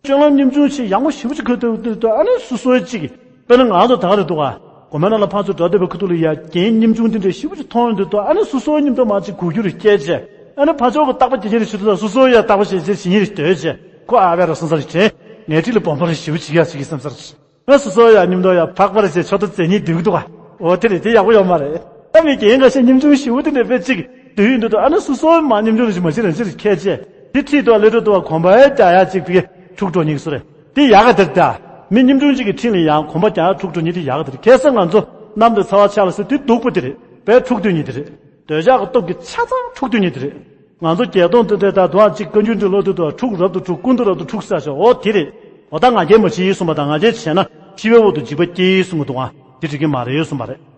སྤྱོད་ལམ་སྙོམས་ཆུང་ཞིག་ཡག་པོ་ཞེ་པོ་ཅིག་གོ་ཐུབ་འདུག་ད་ཨ་ནི་སོ་སོའི་ཅིག་དཔེར་ན་ང་ཚོ་ད་ག་རེ་འདུག་ག། དགོན་པའི་ནང་ལ་ཕར་ཚུར་འགྲོ་བསྡད་པའི་ཁུ་ཐུག་ལ་ཡ་རྒན་སྙོམས་ཆུང་དེ་འདྲ་ཞེ་པོ་ཅིག་མཐོང་ཡོང་དུས་ད་ཨ་ནི་སོ་སོའི་མཉམ་དུ་མ་ཅིག་གུ་གྱུར་སྐྱེས་བྱས་ཨ་ནི་ཕར་ཕྱོགས་ཀྱི་རྟག་པ་རྒྱ་ཆེན་རེ་ཞུ་དུས་ད་སོ་སོའི་ཡ་རྟག་པ་ཞེ་ཆེ་ཞེ་ཉེ་རེ་སྡོད་བྱས་ཁོ་ཨ་བས་ར་སོང་ས་རེ་དྲན་ངས་ཁྲིད་ལ་སྦོམ་པ་རེ་ཞེ་པོ་ཅིག་ཡ་ཅིག་གི་སེམས་སར། ང་སོ་སོ་ཡང་མཉམ་དུ་ཡང་ཕག་པར་བྱས་ཆོ་ཏོ་བཙལ་ཉིན་སྡོད་ཀྱི་འདུག་ག། འོ་དེ་རེད་དེ་ཡག་པོ་ཡོད་མ་རེད། ད་མི་རྒན་ཁ་ཤས་སྙོམས་ཆུང་ཞེ་པོ་དེ་འདྲ་དཔེ་ཅིག་སྡོད་ཡོད་འདུག་ད་ཨ་ནི་སོ་སོའི་མ་སྙོམས་ཆུང་ཞིག་མ་བྱེད་རང་བྱེད་རེ་ཁས་བྱས་དེ་ཁྲིད་དུ་ལས་འགྲོ་དུ་བ་གོམ་པ་རྒྱག་ཡ་ཅིག་དེ་འཁྲུག་འགྲོ་ཉིག་སུ་རེད་དེ་ཡག་ག་དེར་ད། མི་སྙོམས་ཆུང་ཅིག་གི་ཁྲིད་ལ་ཡང་གོམ་པ་རྒྱག་འཁྲུག་འགྲོ་ཉིན་དེ་ཡག་ག་དེར་ཁ་སང་ང་ཚོ་གནམ་དང་ཚ་བ་ཆགས་ལ་སུ་དེ་སྡུག་པོ་དེ་རེད་དཔེ་འཁྲུག་སྡོད་ཉིན་དེ་རེད། འདོད་ཆགས་ཀྱི་སྟོབས་ཀྱིས་ཆ་ཚང་འཁྲུག་སྡོད་ཉིན་དེ་རེད། ང་ཚོ་བརྒྱད་སྟོང་དེ་འདྲས་ད་དུང་ཅིག་བཀའ་འགྱུར་འདི་ཀློག་དུས་དུ་འཁྲུག་རབ་ཏུ་འཁྲུག་ཀུན་ཏུ་རབ་ཏུ་འཁྲུག་ས་ཞོག་འོ་དེ་རེད། འོ་ད་ང་རྒྱལ་མ་བྱེད་གསུངས་པ་དང་ང་རྒྱལ་བྱས་ན་འཆི་བའི་འོག་ཏུ་འཇིགས་པ་སྐྱེ་གསུང་གི་འདུག་ཨ། དེ་འགྲིག་གི་མ་རེད་གསུངས་པ་རེད།